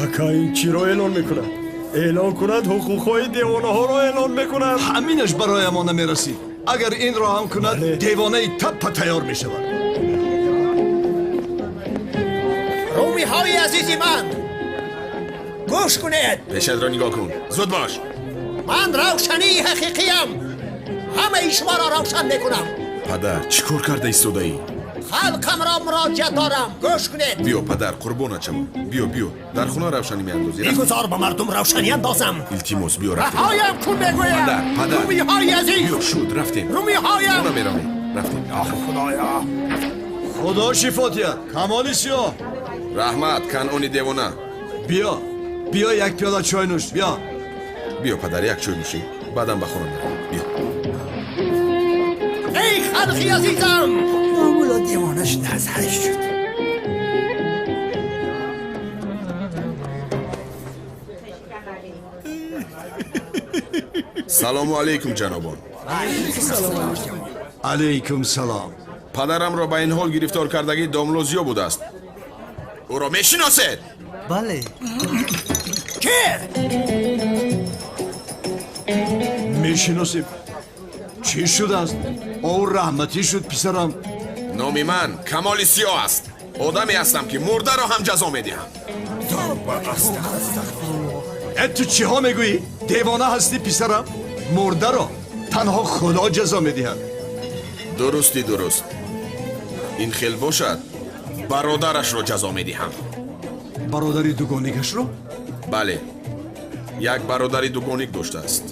Ака, ин чиро эълон мекунад? Эълон кунад ҳуқуқҳои девонаҳоро эълон мекунад. Ҳаминаш барои мо намерасид. Агар инро ҳам кунад, девонаи таппа тайёр мешавад. Румиҳои азизи ман, гӯш кунед. Пешатро нигоҳ кун, зуд бош. Ман равшании ҳақиқиям, ҳамаи шуморо равшан мекунам. Падар, чӣ кор карда истодаӣ? Халқамро муроҷиат дорам, гӯш кунед. Биё, падар, қурбонат шавам. Биё, биё, дар хона равшанӣ меандозӣ. Бигузор ба мардум равшанӣ андозам. Илтимос, биё, рафтем. Раҳоям кун, мегӯям. Падар, падар, румиҳои азиз. Биё, шуд, рафтем. Румиҳоям. Хона меравем, рафтем. Ох, худоё, худо шифо диҳад камоли сиёҳ. Раҳмат, канъони девона. Биё, биё, як пиёла чой нӯш, биё. Биё, падар, як чой нӯшӣ, баъдан ба хона меравем. Биё. Эй халқи азизам, номуло девона шуда аз ҳариш шуд. Салому алайкум, ҷанобон. Алайкум салом. Падарамро ба ин ҳол гирифтор кардагӣ домло зиё будааст. Ӯро мешиносед? Бале. Ки? Мешиносем. Чӣ шудааст? Ӯ раҳматӣ шуд, писарам. Номи ман Камоли Сиёҳ аст. Одаме ҳастам, ки мурдаро ҳам ҷазо медиҳам. Э, ту чиҳо мегӯӣ? Девона ҳастӣ, писарам? Мурдаро танҳо худо ҷазо медиҳад. Дурусти дуруст. Ин хел бошад, бародарашро ҷазо медиҳам. Бародари дугоникашро? Бале, як бародари дугоник доштааст.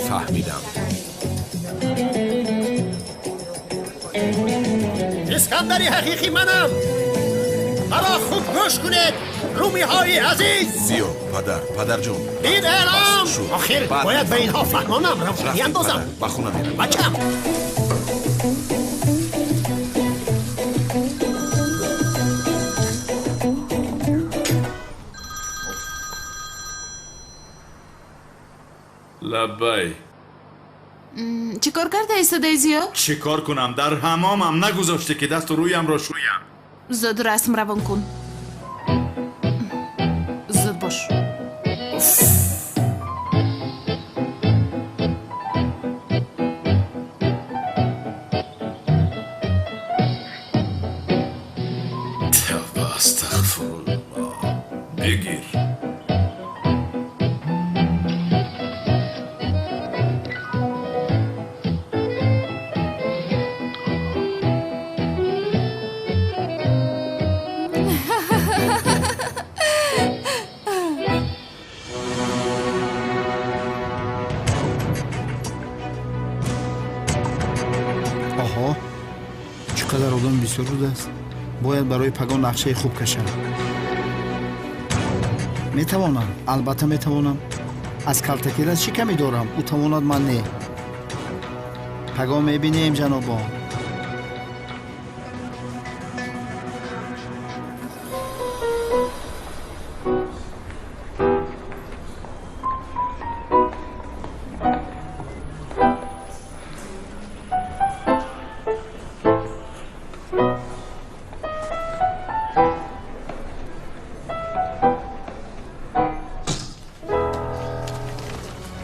Фаҳмидам. Искандари ҳақиқӣ манам. Маро хуб гӯш кунед, румиҳои азиз. Биё, падар, падарҷон. Ин эълон охир бояд ба инҳо фаҳмонам, равшанӣ андозам. Ба хона меравем. Бачам. Лаббай. Чӣ кор карда истодаи, Зиё? Чӣ кор кунам? Дар ҳамомам нагузоштӣ, ки дасту рӯямро шӯям. Зуд расм равон кун, зуд бош. Тавба, астағфируллоҳ. Бигир. Оҳо, чӣ қадар одам бисёр будааст. Бояд барои пагон нақшаи хуб кашам. Метавонам, албатта метавонам. Аз калтакирас чӣ камӣ дорам? Ӯ тавонад, ман не. Пагон мебинем, ҷанобон.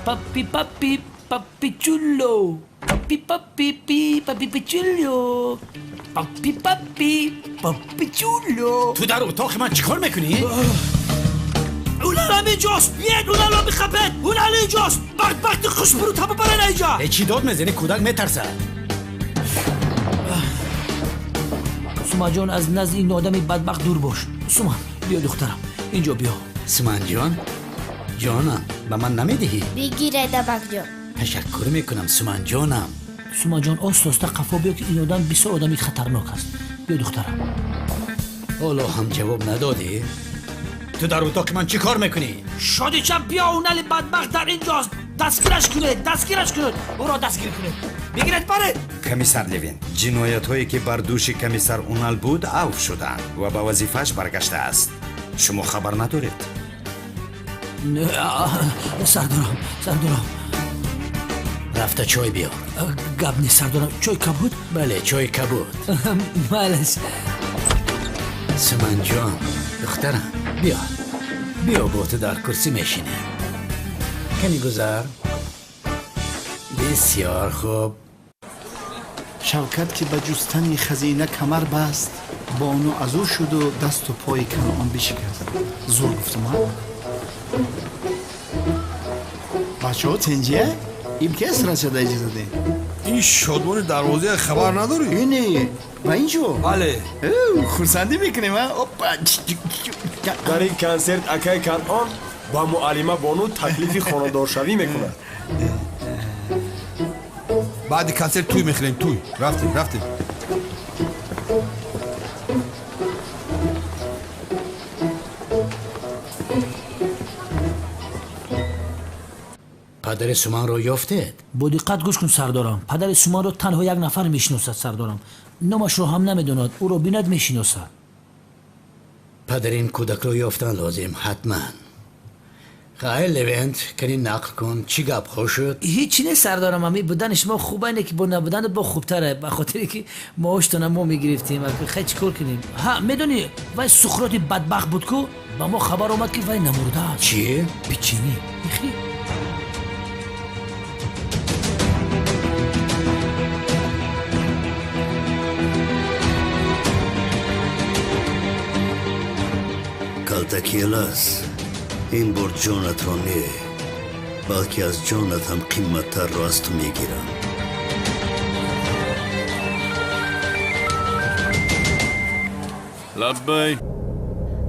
Papi, papi, papichulo. Papi, papi, pi, papi, pichullo. Papi, papi, papichulo. Ту дар утоқи ман чӣ кор мекунӣ? Унал ҳаминҷост! Биед, уналро бихапед! Унал инҷост! Бадбахти хушбуру таба барен инҷа! Э, чӣ дод мезанӣ? Кӯдак метарсад. Сумаҷон, аз назди ин одами бадбахт дур бош. Суман, биё, духтарам, инҷо биё. Суманҷон, ҷонам, ба ман намедиҳӣ? Бигиред, абакҷон. Ташаккур мекунам, Суманҷонам. Сумаҷон, оста оста қафо биё, ки ин одам бисёр одами хатарнок аст. Биё, духтарам. Ҳоло ҳам ҷавоб надодӣ? Ту дар утоқи ман чӣ кор мекунӣ? Шодича, биё, унали бадбахт дар инҷост! Дастгираш кунед, дастгираш кунед, ӯро дастгир кунед, бигиред, баред. Комиссар Левин, ҷиноятҳое, ки бар дӯши комиссар Унал буд, авф шуданд ва ба вазифааш баргаштааст. Шумо хабар надоред? Не, сардорам, сардорам. Рафта чой биёр. Гап нест, сардорам. Чой кабуд? Бале, чой кабуд. Майлаш. Суманҷон, духтарам, биё. Биё, бо ту дар курсӣ мешинем. Кани гузар. Бисёр хуб. Шавкат ки ба ҷустани хазина камар баст, бону аз ӯ шуду дасту пои Канъон бишикаст. Зур гуфтам, а? Бачаҳо тенҷия? Им ки аст расида иҷоза дем? Ин шодмони дарвозаи хабар надорӣ? Ине, ба ин ҷо? Бале. Хурсандӣ мекунем, а? Опа! Дар ин консерт акай Канъон ба муаллима бону таклифи хонадоршавӣ мекунад. Баъди консерт тӯй мехӯрем, тӯй. Рафтем, рафтем. Падари Суманро ёфтед? Бо диққат гӯш кун, сардорам. Падари Суманро танҳо як нафар мешиносад, сардорам. Номашро ҳам намедонад, ӯро бинад мешиносад. Падари ин кӯдакро ёфтан лозим, ҳатман. Хайр, Левент, кани нақл кун, чӣ гапҳо шуд? Ҳеҷ нест, сардорам. Ами будани шумо хуба, ине ки бо набуданат бо хубтаре, ба хотире ки маоштона мо мегирифтем. Хай, чӣ кор кунем? Ҳа, медонӣ, вай Сухроти бадбахт буд ку, ба мо хабар омад, ки вай намурдааст. Чӣ? Печени. Мехӯрӣ? Калтакелас, ин бор ҷонатро не, балки аз ҷонат ҳам қимматтарро аз ту мегирам. Лаббай.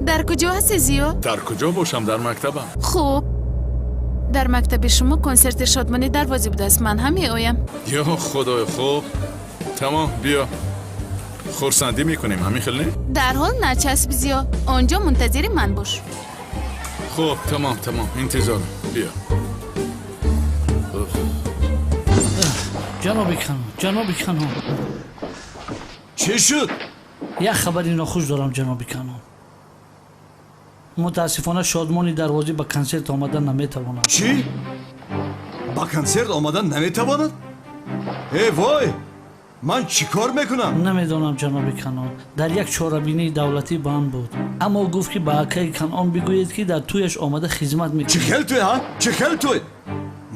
Дар куҷо ҳастӣ, Зиё? Дар куҷо бошам, дар мактабам. Хуб, дар мактаби шумо консерти шодмонӣ дарвозӣ будааст, ман ҳам меоям. Ё худои, хуб, тамом, биё. Хурсандӣ мекунем, ҳамин хел не? Дарҳол начасб, Зиё, он ҷо мунтазири ман бош. Хуб, тамом, тамом, интизорам, биё. Ҷаноби Канон, ҷаноби Канон. Чӣ шуд? Як хабари нохуш дорам, ҷаноби Канон. Мутаассифона, шодмони дарвозӣ ба консерт омадан наметавонад. Чӣ? Ба консерт омадан наметавонад? Э вой! Ман чӣ кор мекунам? Намедонам, ҷаноби Канон. Дар як чорабинии давлатӣ банд буд. Аммо гуфт, ки ба акаи Канон бигӯед, ки дар тӯяш омада хизмат мекунад. Чӣ хел тӯй, ҳа? Чӣ хел тӯй?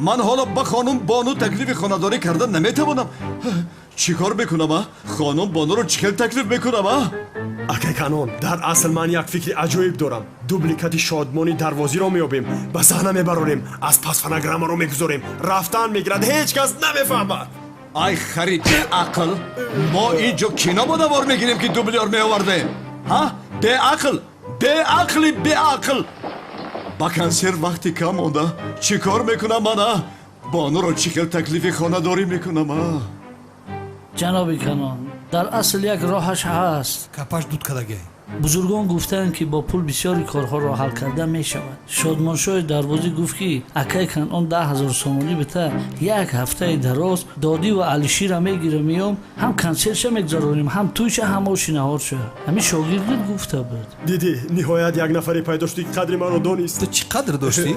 Ман ҳоло ба хонум Бону таклифи хонадорӣ кардан наметавонам. Чӣ кор мекунам, а? Хонум Бонуро чӣ хел таклиф мекунам, а? Акай Канон, дар асл ман як фикри аҷоиб дорам. Дубликати шодмони дарвозиро меёбем, ба саҳна мебарорем, аз пас фонограммаро мегузорем. Рафтан мегирад, ҳеҷ кас намефаҳмад. Ай хари беақл, мо ин ҷо кино ба навор мегирем, ки дублёр меовардем. Ҳа? Беақл, беақли беақл. Ба консерт вақти кам монда, чӣ кор мекунам ман, а? Бонуро чӣ хел таклифи хонадорӣ мекунам, а? Ҷаноби Канон, дар асл як роҳаш ҳаст. Капаш дуд кардагай. Бузургон гуфтаанд, ки бо пул бисёри корҳоро ҳал карда мешавад. Шодмоншоҳи дарвозӣ гуфт, ки акай Канъон 10 000 сомонӣ бита, як ҳафтаи дароз додиву Алишира мегирам, меём, ҳам консертша мегузаронем, ҳам тӯйша, ҳам оши наҳорша. Ҳамин шогирдит гуфта буд. Дидӣ, ниҳоят як нафаре пайдо шуд, ки қадри маро донист. Ту чӣ қадр доштӣ?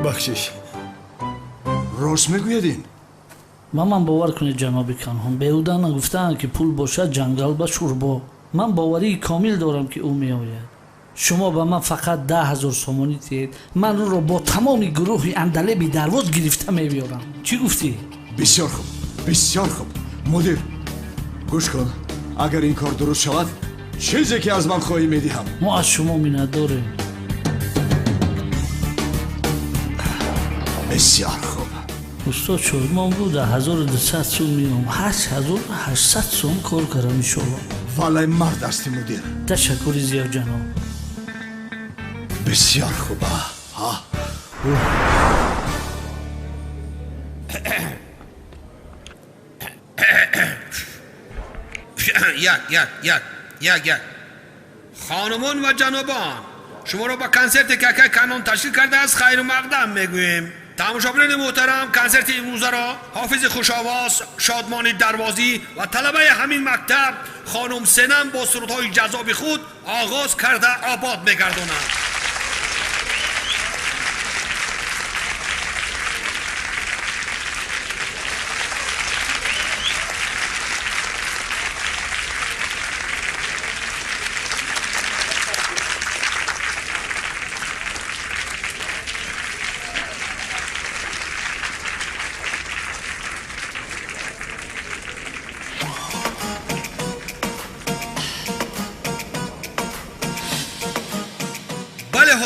Бахшиш. Рост мегӯяд ин? Ба ман бовар кунед, ҷаноби Канҳон, беҳуда нагуфтаанд, ки пул бошад, ҷангал ба шӯрбо. Ман боварии комил дорам, ки ӯ меояд. Шумо ба ман фақат 10 000 сомонӣ диҳед, ман ӯро бо тамоми гурӯҳи андалеби дарвоз гирифта мебиёрам. Чӣ гуфтӣ? Бисёр хуб, бисёр хуб. Мудир, гӯш кун, агар ин кор дуруст шавад, чизе ки аз ман хоҳӣ медиҳам. Мо аз шумо миннатдорем. Бисёр хуб. Устод Шодмон буд, 1200 сум меом, 8800 сум кор кардам, иншоалло. Валай мард ҳасти, мудир. Ташаккури зиёд, ҷаноб. Бисёр хуб. А Як, як, як, як, як. Хонумон ва ҷанобон, шуморо ба консерте ки акай Канон ташкил кардааст хайру мақдам мегӯем. Тамошобинони муҳтарам, консерти имрӯзаро ҳофизи хушовоз шодмони дарвозӣ ва талабаи ҳамин мактаб хонум Сенам бо сурудҳои ҷаззоби худ оғоз карда обод мегардонад.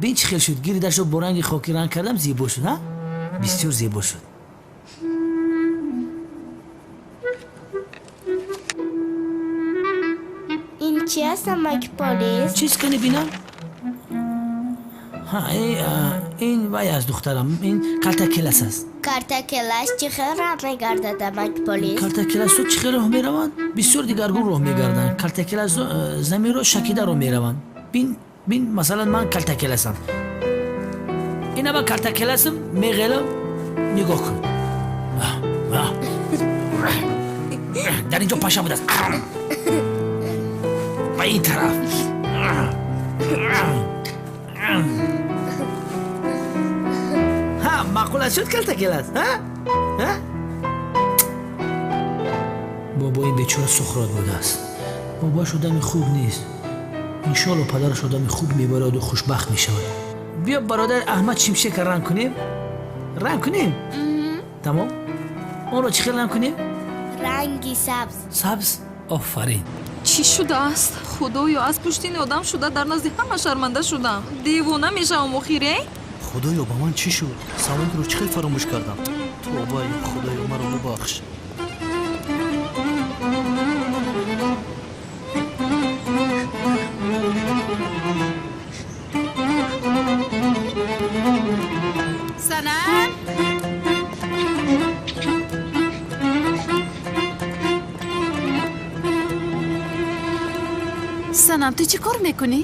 Бин чӣ хел шуд, гирдашро бо ранги хокӣ ранг кардам, зебо шуд, ҳа? Бисёр зебо шуд. Ин чи аст, амаки полис? Чиз кани бинам? Ҳа, ин вай аст, духтарам, ин калтакелас аст. Картакелаш чӣ хел роҳ мегардад, амаки полис? Калтакеласҳо чӣ хел роҳ мераванд? Бисёр дигаргун роҳ мегарданд. Калтакеласҳо заминро шакида роҳ мераванд. Бин, бин, масалан, ман калтакеласам. Ина ман калтакеласам, меғелам, нигоҳ кун. Дар ин ҷо паша будааст. Ба ин тараф. Ҳа, маъқул аст шуд калтакелас, ҳа? Ҳа? Бобои бечора Сухрот будааст. Бобоаш одами хуб нест. Иншоалло падараш одами хуб мебарояду хушбахт мешавад. Биё, бародар Аҳмад Шимшека ранг кунем? Ранг кунем? Тамом. Онро чӣ хел ранг кунем? Ранги сабз. Сабз? Офарин. Чӣ шудааст? Худоё, аз пушти ин одам шуда дар назди ҳама шарманда шудам. Девона мешавам охире? Худоё, ба ман чӣ шуд? Савандро чӣ хел фаромӯш кардам? Тобаи, Худоё, маро бубахш. Санам! Санам, ту чӣ кор мекунӣ?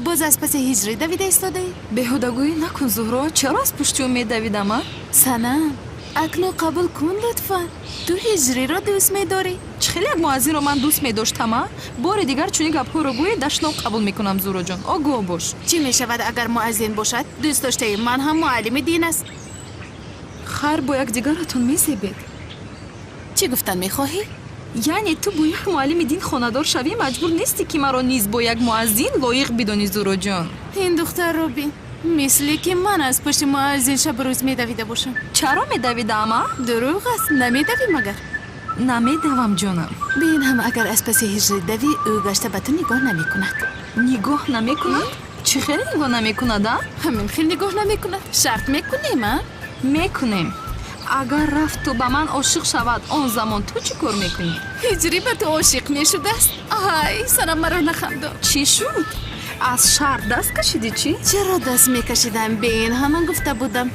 Боз аз паси ҳиҷрӣ давида истодаӣ? Беҳудагӯӣ накун, Зуҳро. Чаро аз пушти ӯ медавидам, а? Санам, акнун қабул кун лутфан. Ту ҳиҷриро дӯст медорӣ. Чӣ хеле як муаззинро ман дӯст медоштам, а? Бори дигар чунин гапҳоро гӯӣ, дашном қабул мекунам, Зуҳроҷон. Огоҳ бош. Чӣ мешавад, агар муаззин бошад? Дӯст доштаи ман ҳам муаллими дин аст. Хайр, бо якдигаратон мезебед. Чӣ гуфтан мехоҳӣ? Яъне ту бо як муаллими дин хонадор шавӣ, маҷбур нестӣ, ки маро низ бо як муаззин лоиқ бидонӣ, Зуҳроҷон. Ин духтарро бин, мисле ки ман аз пушти муаззин шабу рӯз медавида бошам. Чаро медавидаам, а? Дурӯғ аст, намедавӣ магар? Намедавам, ҷонам. Бин ҳам, агар аз паси ҳиҷрӣ давӣ, ӯ гашта ба ту нигоҳ намекунад. Нигоҳ намекунад? Чӣ хел нигоҳ намекунад, а? Ҳамин хел нигоҳ намекунад. Шарт мекунем, а? Мекунем. Агар рафт ту ба ман ошиқ шавад, он замон ту чӣ кор мекунӣ? Ҳиҷрӣ ба ту ошиқ мешудааст? Ай, Санам, маро нахандон. Чӣ шуд? Аз шарт даст кашидӣ, чӣ? Чаро даст мекашидам? Бе ин ҳаман гуфта будам.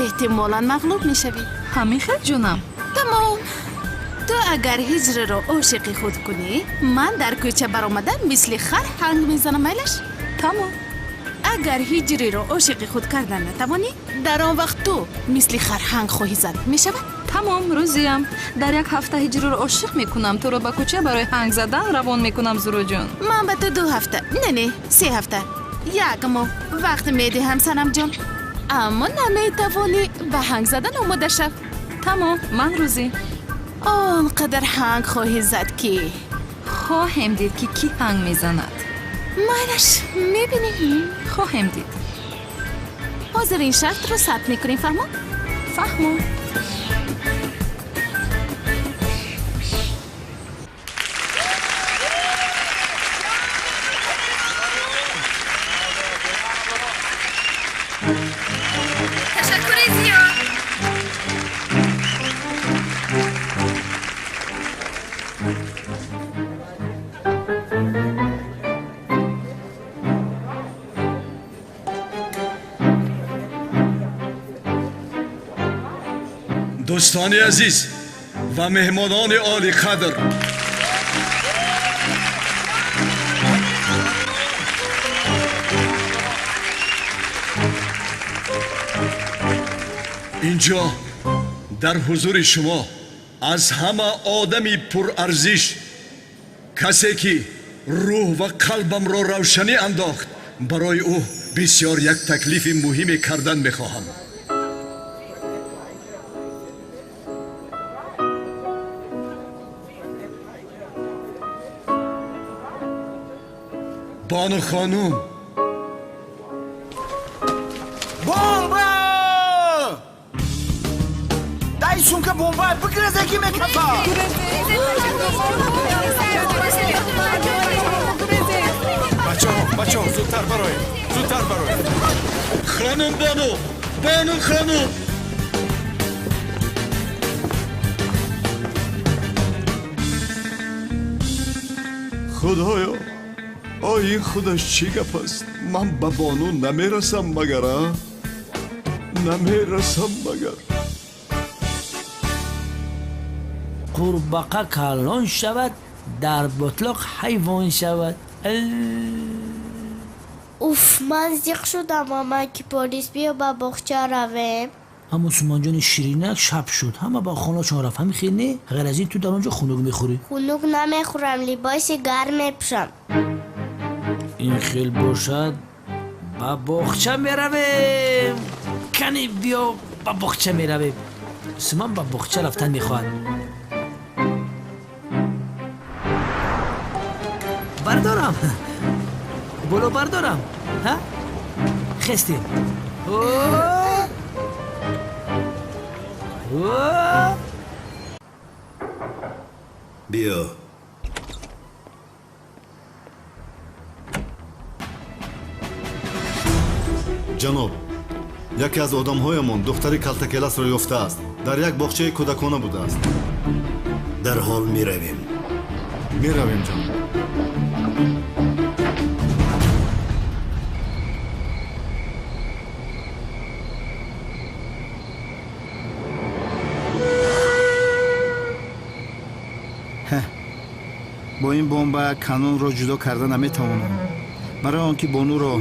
Эҳтимолан мағлуб мешавӣ. Ҳамин хел, ҷонам? Тамом. Ту агар ҳиҷриро ошиқи худ кунӣ, ман дар кӯча баромада мисли хар ҳанг мезанам, майлаш? Тамом. Агар ҳиҷриро ошиқи худ кардан натавонӣ, дар он вақт ту мисли хар ҳанг хоҳӣ зад. Мешавад? Тамом, рӯзиям. Дар як ҳафта ҳиҷриро ошиқ мекунам, туро ба кӯча барои ҳанг задан равон мекунам, Зуҳроҷон. Ман ба ту 2 ҳафта, не, не, 3 ҳафта, 1 моҳ вақт медиҳам, Санамҷон. Аммо наметавонӣ ба ҳанг задан омода шав. Тамом, ман рӯзӣ. Он қадар ҳанг хоҳӣ зад, ки хоҳем дид, ки кӣ ҳанг мезанад. Майлаш, мебинем. Хоҳем дид. Ҳозир ин шартро сабт мекунем, фаҳмо? Фаҳмо. Ташаккури зиёд. Дӯстони азиз ва меҳмонони олиқадр, инҷо дар ҳузури шумо аз ҳама одами пурарзиш, касе ки рӯҳ ва қалбамро равшанӣ андохт, барои ӯ бисёр як таклифи муҳиме кардан мехоҳам. Бону хонум, бомба! Дай сумка бомба, бигрезе ки мекафа! Бачаҳо, бачаҳо, зудтар бароед, зудтар! Зудтар бароед. Хонум бону! Бону хонум! Худоё, ой ин худаш чӣ гап аст? Ман ба бону намерасам магар, а? Намерасам магар. Қурбақа калон шавад, дар ботлоқ ҳайвон шавад. Уф, ман зиқ шудам, амаки полис, биё ба боғча равем. Аммо Суманҷони ширинак, шаб шуд, ҳама ба хонаашон рафт. Ҳамин хел не? Ғайр аз ин ту дар он ҷо хунук мехӯрӣ. Хунук намехӯрам, либоси гарм мепӯшам. Ин хел бошад, ба боғча меравем. Кани биё, ба боғча меравем. Суман ба боғча рафтан мехоҳад. Бардорам, боло бардорам. Ҳа, хестем. Биё. Ҷаноб, яке аз одамҳоямон духтари калтакеласро ёфтааст. Дар як боғчаи кӯдакона будааст. Дарҳол меравем. Меравем, ҷаноб. Бо ин бомба канонро ҷудо карда наметавонам. Барои он ки бонуро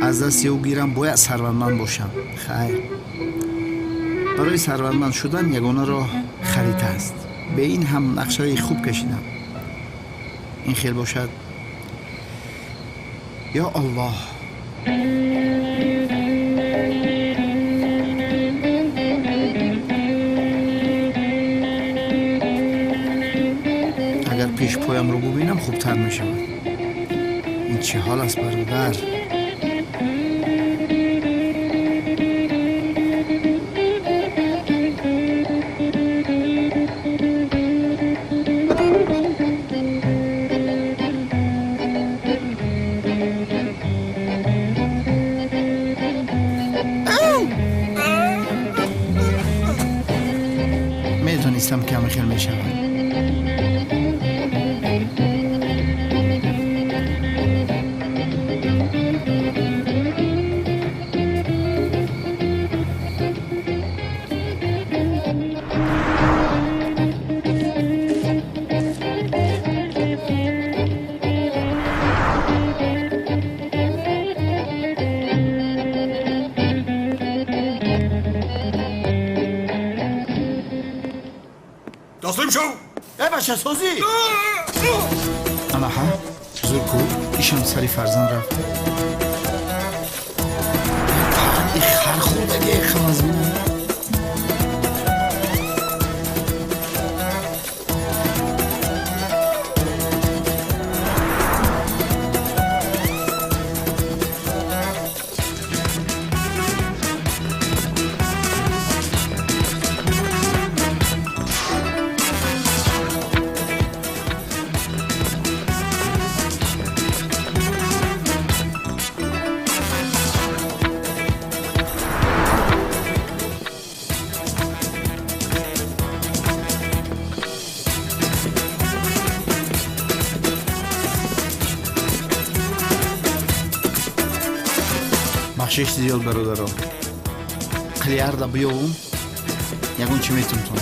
аз дасти ӯ гирам, бояд сарватманд бошам. Хайр, барои сарватманд шудан ягона роҳ харита аст. Бе ин ҳам нақшаи хуб кашидам. Ин хел бошад. Ё Аллоҳ! Агар пешпоямро бубинам, хубтар мешавад. Ин чӣ ҳол аст, бародар? Медонистам, ки ҳамин хел мешавад. Таслим шав! Э, бачасозӣ! Анаҳа, зурку, ишам сари фарзанд рафт. И хар хӯрдаги хавазминам. Бахшиш зиёд, бародаро. Қилиарда биёвум, ягон чӣ метумтон.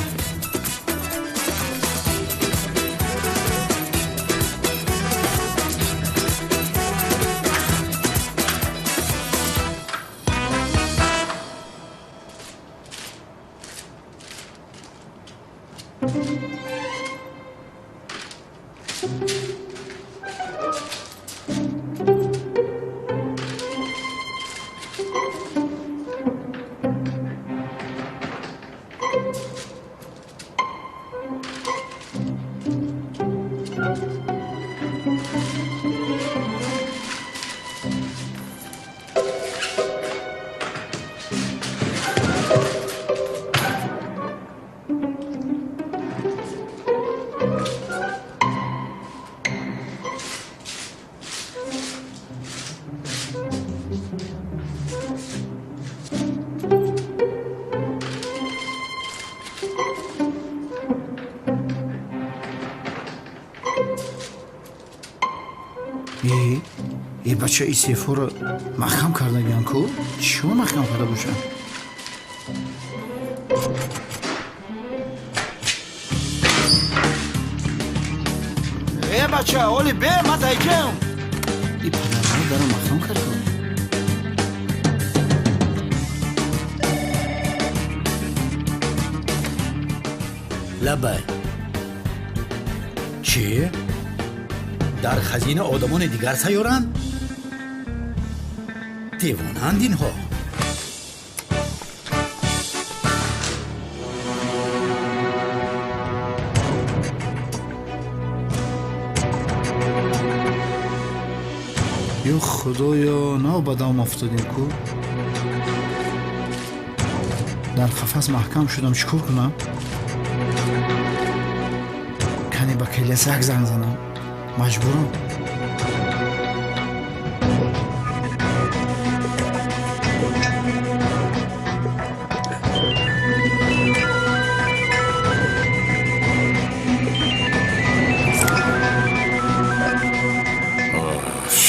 Э, бача, и сейфҳоро маҳкам кардагиан ку? Чиро маҳкам карда бошанд? Э, бача, оли бе, ман дайкам. И падарҳо даро маҳкам кард. Лабай. Чӣ? Дар хазина одамони дигар сайёранд? Девонаанд инҳо. Ё худоё, нав ба дам афтодем ку. Дар қафас маҳкам шудам, чӣ кор кунам? Кане ба келиас як занг занам. Маҷбурам.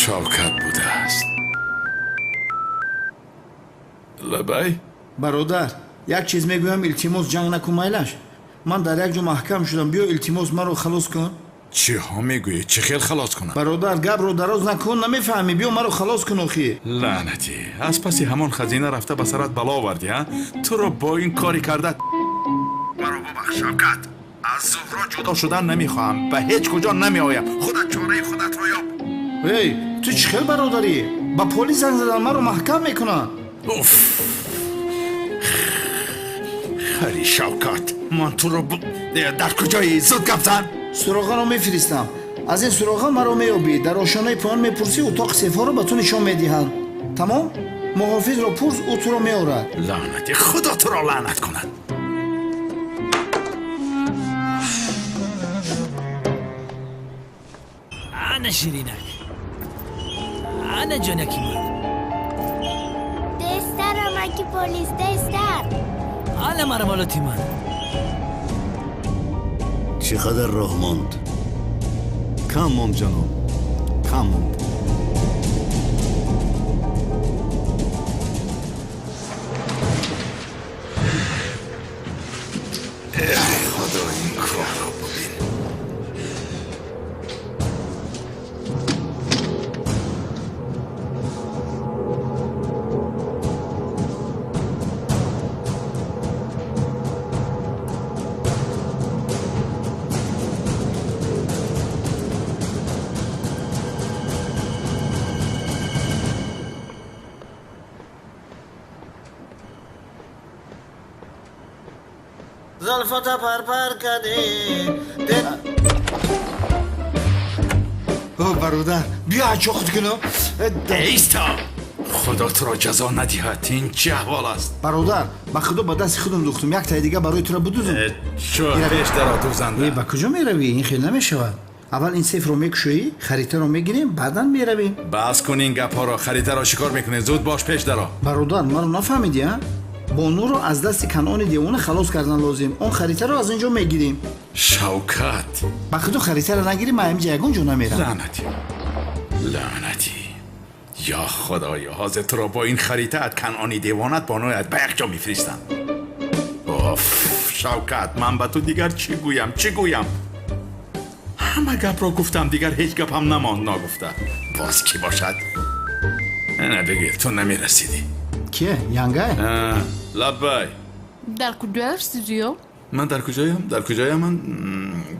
Шавкат будааст. Лабай? Бародар, як чиз мегӯям, илтимос, ҷанг накун, майлаш. Ман дар як ҷо маҳкам шудам, биё, илтимос, маро халос кун. Чиҳо мегӯӣ? Чӣ хел халос кунам? Бародар, гапро дароз накун, намефаҳмӣ, биё маро халос кун охи. Лаънатӣ, аз паси ҳамон хазина рафта ба сарат бало овардӣ, а? Туро бо ин кори карда маро бубахш, Шавкат. Аз Зуҳро ҷудо шудан намехоҳам, ба ҳеҷ куҷо намеоям. Худат чораи худатро ёб. Эй, ту чӣ хел бародарӣ? Ба полис занг задан, маро маҳкам мекунанд. Уф! Хари Шавкат, ман туро дар куҷоӣ? Зуд гап зан. Суроғаро мефиристам. Аз ин суроға маро меёбӣ. Дар ошонаи поён мепурсӣ, утоқи сейфҳоро ба ту нишон медиҳанд. Тамом? Муҳофизро пурс, ӯ туро меорад. Лаънатӣ, худо туро лаънат кунад. Ана ширинак, ана ҷонаки ман. Тезтар, амаки полис, тезтар. Ана мармалоти ман. Чӣ қадар роҳ монд? Кам монд, ҷаноб, кам монд. Эй худо, ин кӯҳро бубин. Зулфата парпар кардӣ. О, бародар, биё ачо худ кунам. Иста! Худо туро ҷазо надиҳад, ин чӣ аҳвол аст? Бародар, ба худо ба дасти худам духтум, як таи дига барои туро будузам. Чӯ, пеш даро дузанда. Э, ба куҷо меравӣ? Ин хел намешавад. Аввал ин сейфро мекушоӣ, харитаро мегирем, баъдан меравем. Бас кун ин гапҳоро, харитаро чӣ кор мекунӣ? Зуд бош, пеш даро. Бародар, маро нафаҳмидӣ, а? Бонуро аз дасти Канъони девона халос кардан лозим. Он харитаро аз ин ҷо мегирем. Шавкат! Ба худо харитаро нагирем, ман ҳаминҷа ягон ҷо намерам. Лаънатӣ, лаънатӣ. Ё худоё, ҳозир туро бо ин харитаат Канъони девонат бонуят ба як ҷо мефиристам. Оф, Шавкат, ман ба ту дигар чӣ гӯям, чӣ гӯям? Ҳама гапро гуфтам, дигар ҳеҷ гапам намонд ногуфта. Боз кӣ бошад? Не, бигир, ту намерасидӣ. Кие? Янгай? Лаббай. Дар куҷояш студио? Ман дар куҷоям? Дар куҷоям ман?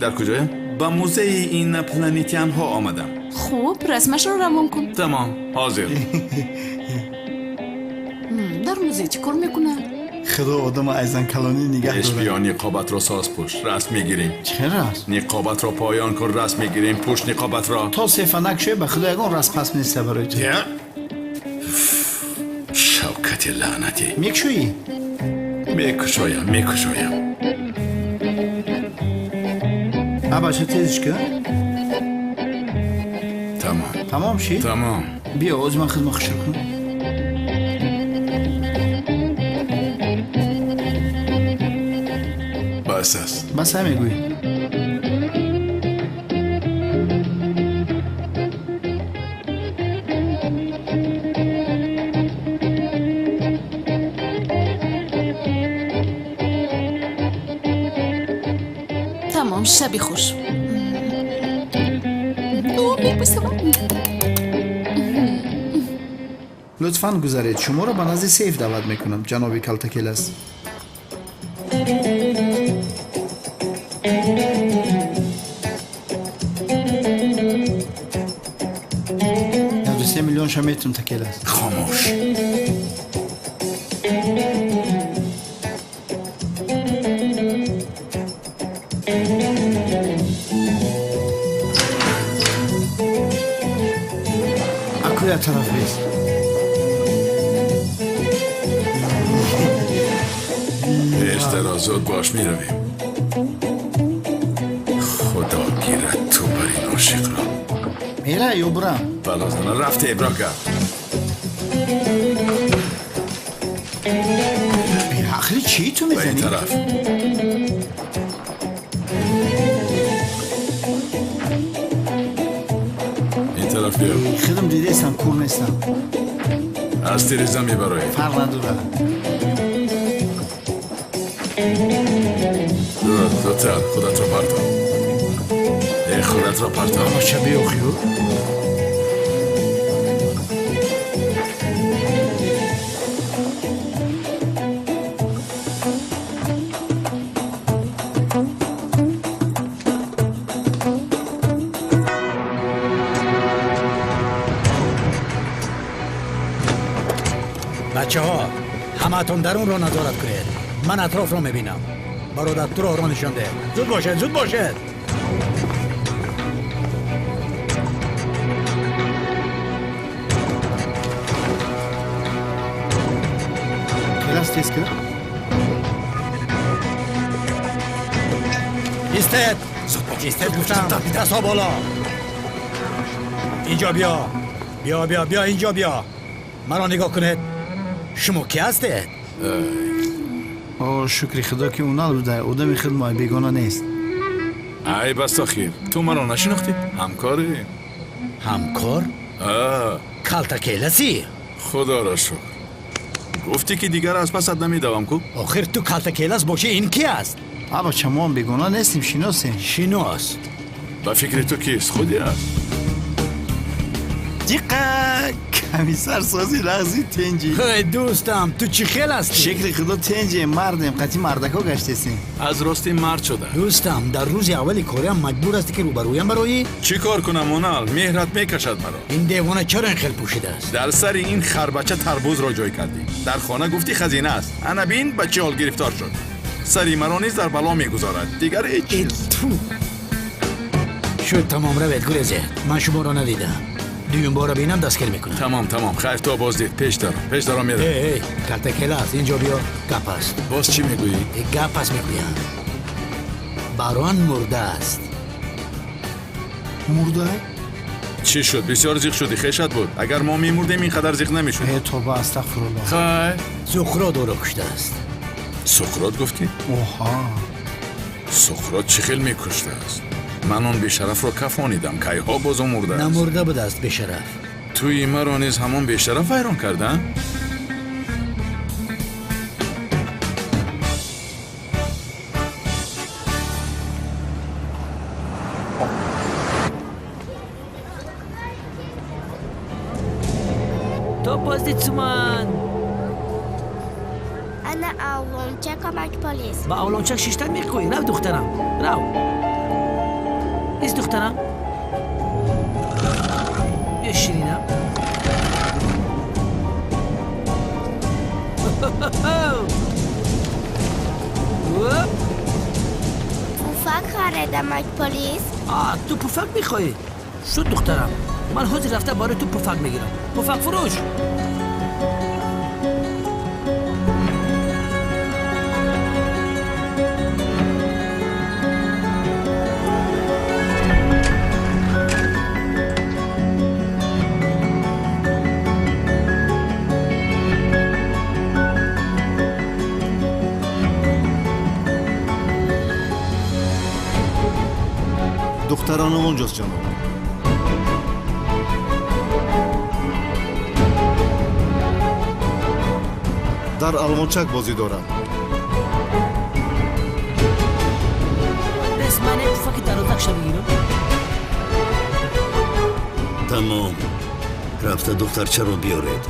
Дар куҷоям? Ба музеи инопланетянҳо омадам. Хуб, расмашро равон кун. Тамом, ҳозир. Дар музей чӣ кор мекунад? Худо одама аз занкалонӣ нигаҳ Пеш дорад. биё, ниқобатро соз пӯш, расм мегирем. Чӣ расм? Ниқобатро поён кун, расм мегирем. Пӯш ниқобатро. То сефа накушоӣ, ба худо ягон расм пас неста барои ту. Шавкати лаънатӣ. Мекушоӣ? Мекушоям, мекушоям. А бача, тезиш кун. Тамом. Тамом шид? Тамом. Биё, ози ман хидмат хушр кун. Бас аст. Бас ҳа мегӯӣ. Шаби хуш. Мебӯсам. Лутфан гузаред, шуморо ба назди сейф даъват мекунам, ҷаноби Калтакелас. 93 миллионша метум такелас. Хомӯш. Акуя тараф бес. Пештар озод бош меравем. Худо гирад ту бар ин ошиқро. Мера ё бурам? Балозана рафте ибро кард. Беақли чӣ ту Ба ин мезанӣ? тараф. Ин тараф биё. Худам дидаистам, кур нестам. Аз тиреза мебароем. Фарқ надорад. Зудтар худатро партов. Э, худатро партов. Бача биёхиё. Бачаҳо, ҳамаатон дарунро назорат кунед. Ман атрофро мебинам. Бародар, ту роҳро нишон деҳ. Зуд бошед, зуд бошед. Келас тез кир. Истед, истед гуфтам. Дастҳо боло. Инҷо биё. Биё, биё, биё, инҷо биё. Маро нигоҳ кунед. Шумо кӣ ҳастед? О, шукри худо ки ӯ набуда, одами худ мои бегона нест. Ай бастохир, ту маро нашинохтӣ? Ҳамкорӣ. Ҳамкор? Калтакеласӣ? Худоро шукр. Гуфтӣ ки дигар аз пасат намедавам ку? Охир ту калтакелас бошӣ, ин ки аст? А бача, мо ҳам бегона нестем, шиносем. Шинос. Ба фикри ту кист? Худи аст. Диққа, комиссар сози лағзи тенҷи. Ҳей, дӯстам, ту чӣ хел ҳастӣ? Шукри худо тенҷем, мардем, қатъи мардако гаштесем. Аз рости мард шуда. Дӯстам, дар рӯзи аввали кориам маҷбур ҳастӣ ки рӯбарӯям бароӣ? Чӣ кор кунам, Онал? Меҳрат мекашад маро. Ин девона чаро ин хел пӯшидааст? Дар сари ин харбача тарбузро ҷой кардӣ. Дар хона гуфтӣ хазина аст. Ана бин, ба чӣ ҳол гирифтор шуд. Сари маро низ дар бало мегузорад. Дигар ҳеҷ чиз. Шуд, тамом, равед, гурезед. Ман шуморо надидам. Дуюм бора бинам, дастгир мекунам. Тамом, тамом, хайр, то боздид. Пеш даро, пеш даро меравем. Эй, эй, калтакелас, инҷо биё, гап аст. Боз чӣ мегӯӣ? Гап аст мегӯям. Барон мурдааст. Мурда? Чӣ шуд? Бисёр зиқ шудӣ, хешат буд. Агар мо мемурдем, ин қадар зиқ намешуд. Э, тоба, астағфируллоҳ. Хайр. Суқрот ӯро куштааст. Суқрот гуфтӣ? Оҳа. Суқрот чӣ хел мекуштааст? Ман он бешарафро кафонидам, кайҳо боз ӯ мурдааст. Намурда будааст бешараф. Тӯи маро низ ҳамон бешараф вайрон карда? То боздид суман. Ана авлончак омад полис. Ба авлончак шиштан мехоҳӣ? Рав, духтарам, рав. Ист, духтарам. Биё, ширинам. Пуфак харидам ак полис. А, ту пуфак мехоҳӣ? Шуд, духтарам. Ман ҳозир рафта барои ту пуфак мегирам. Пуфак фурӯш. Духтарон онҷост, ҷаноб. Дар алвончак бозӣ дорам. Бес, ман пуфаки Камакша бигирам. Тамом, рафта духтарчаро биёред.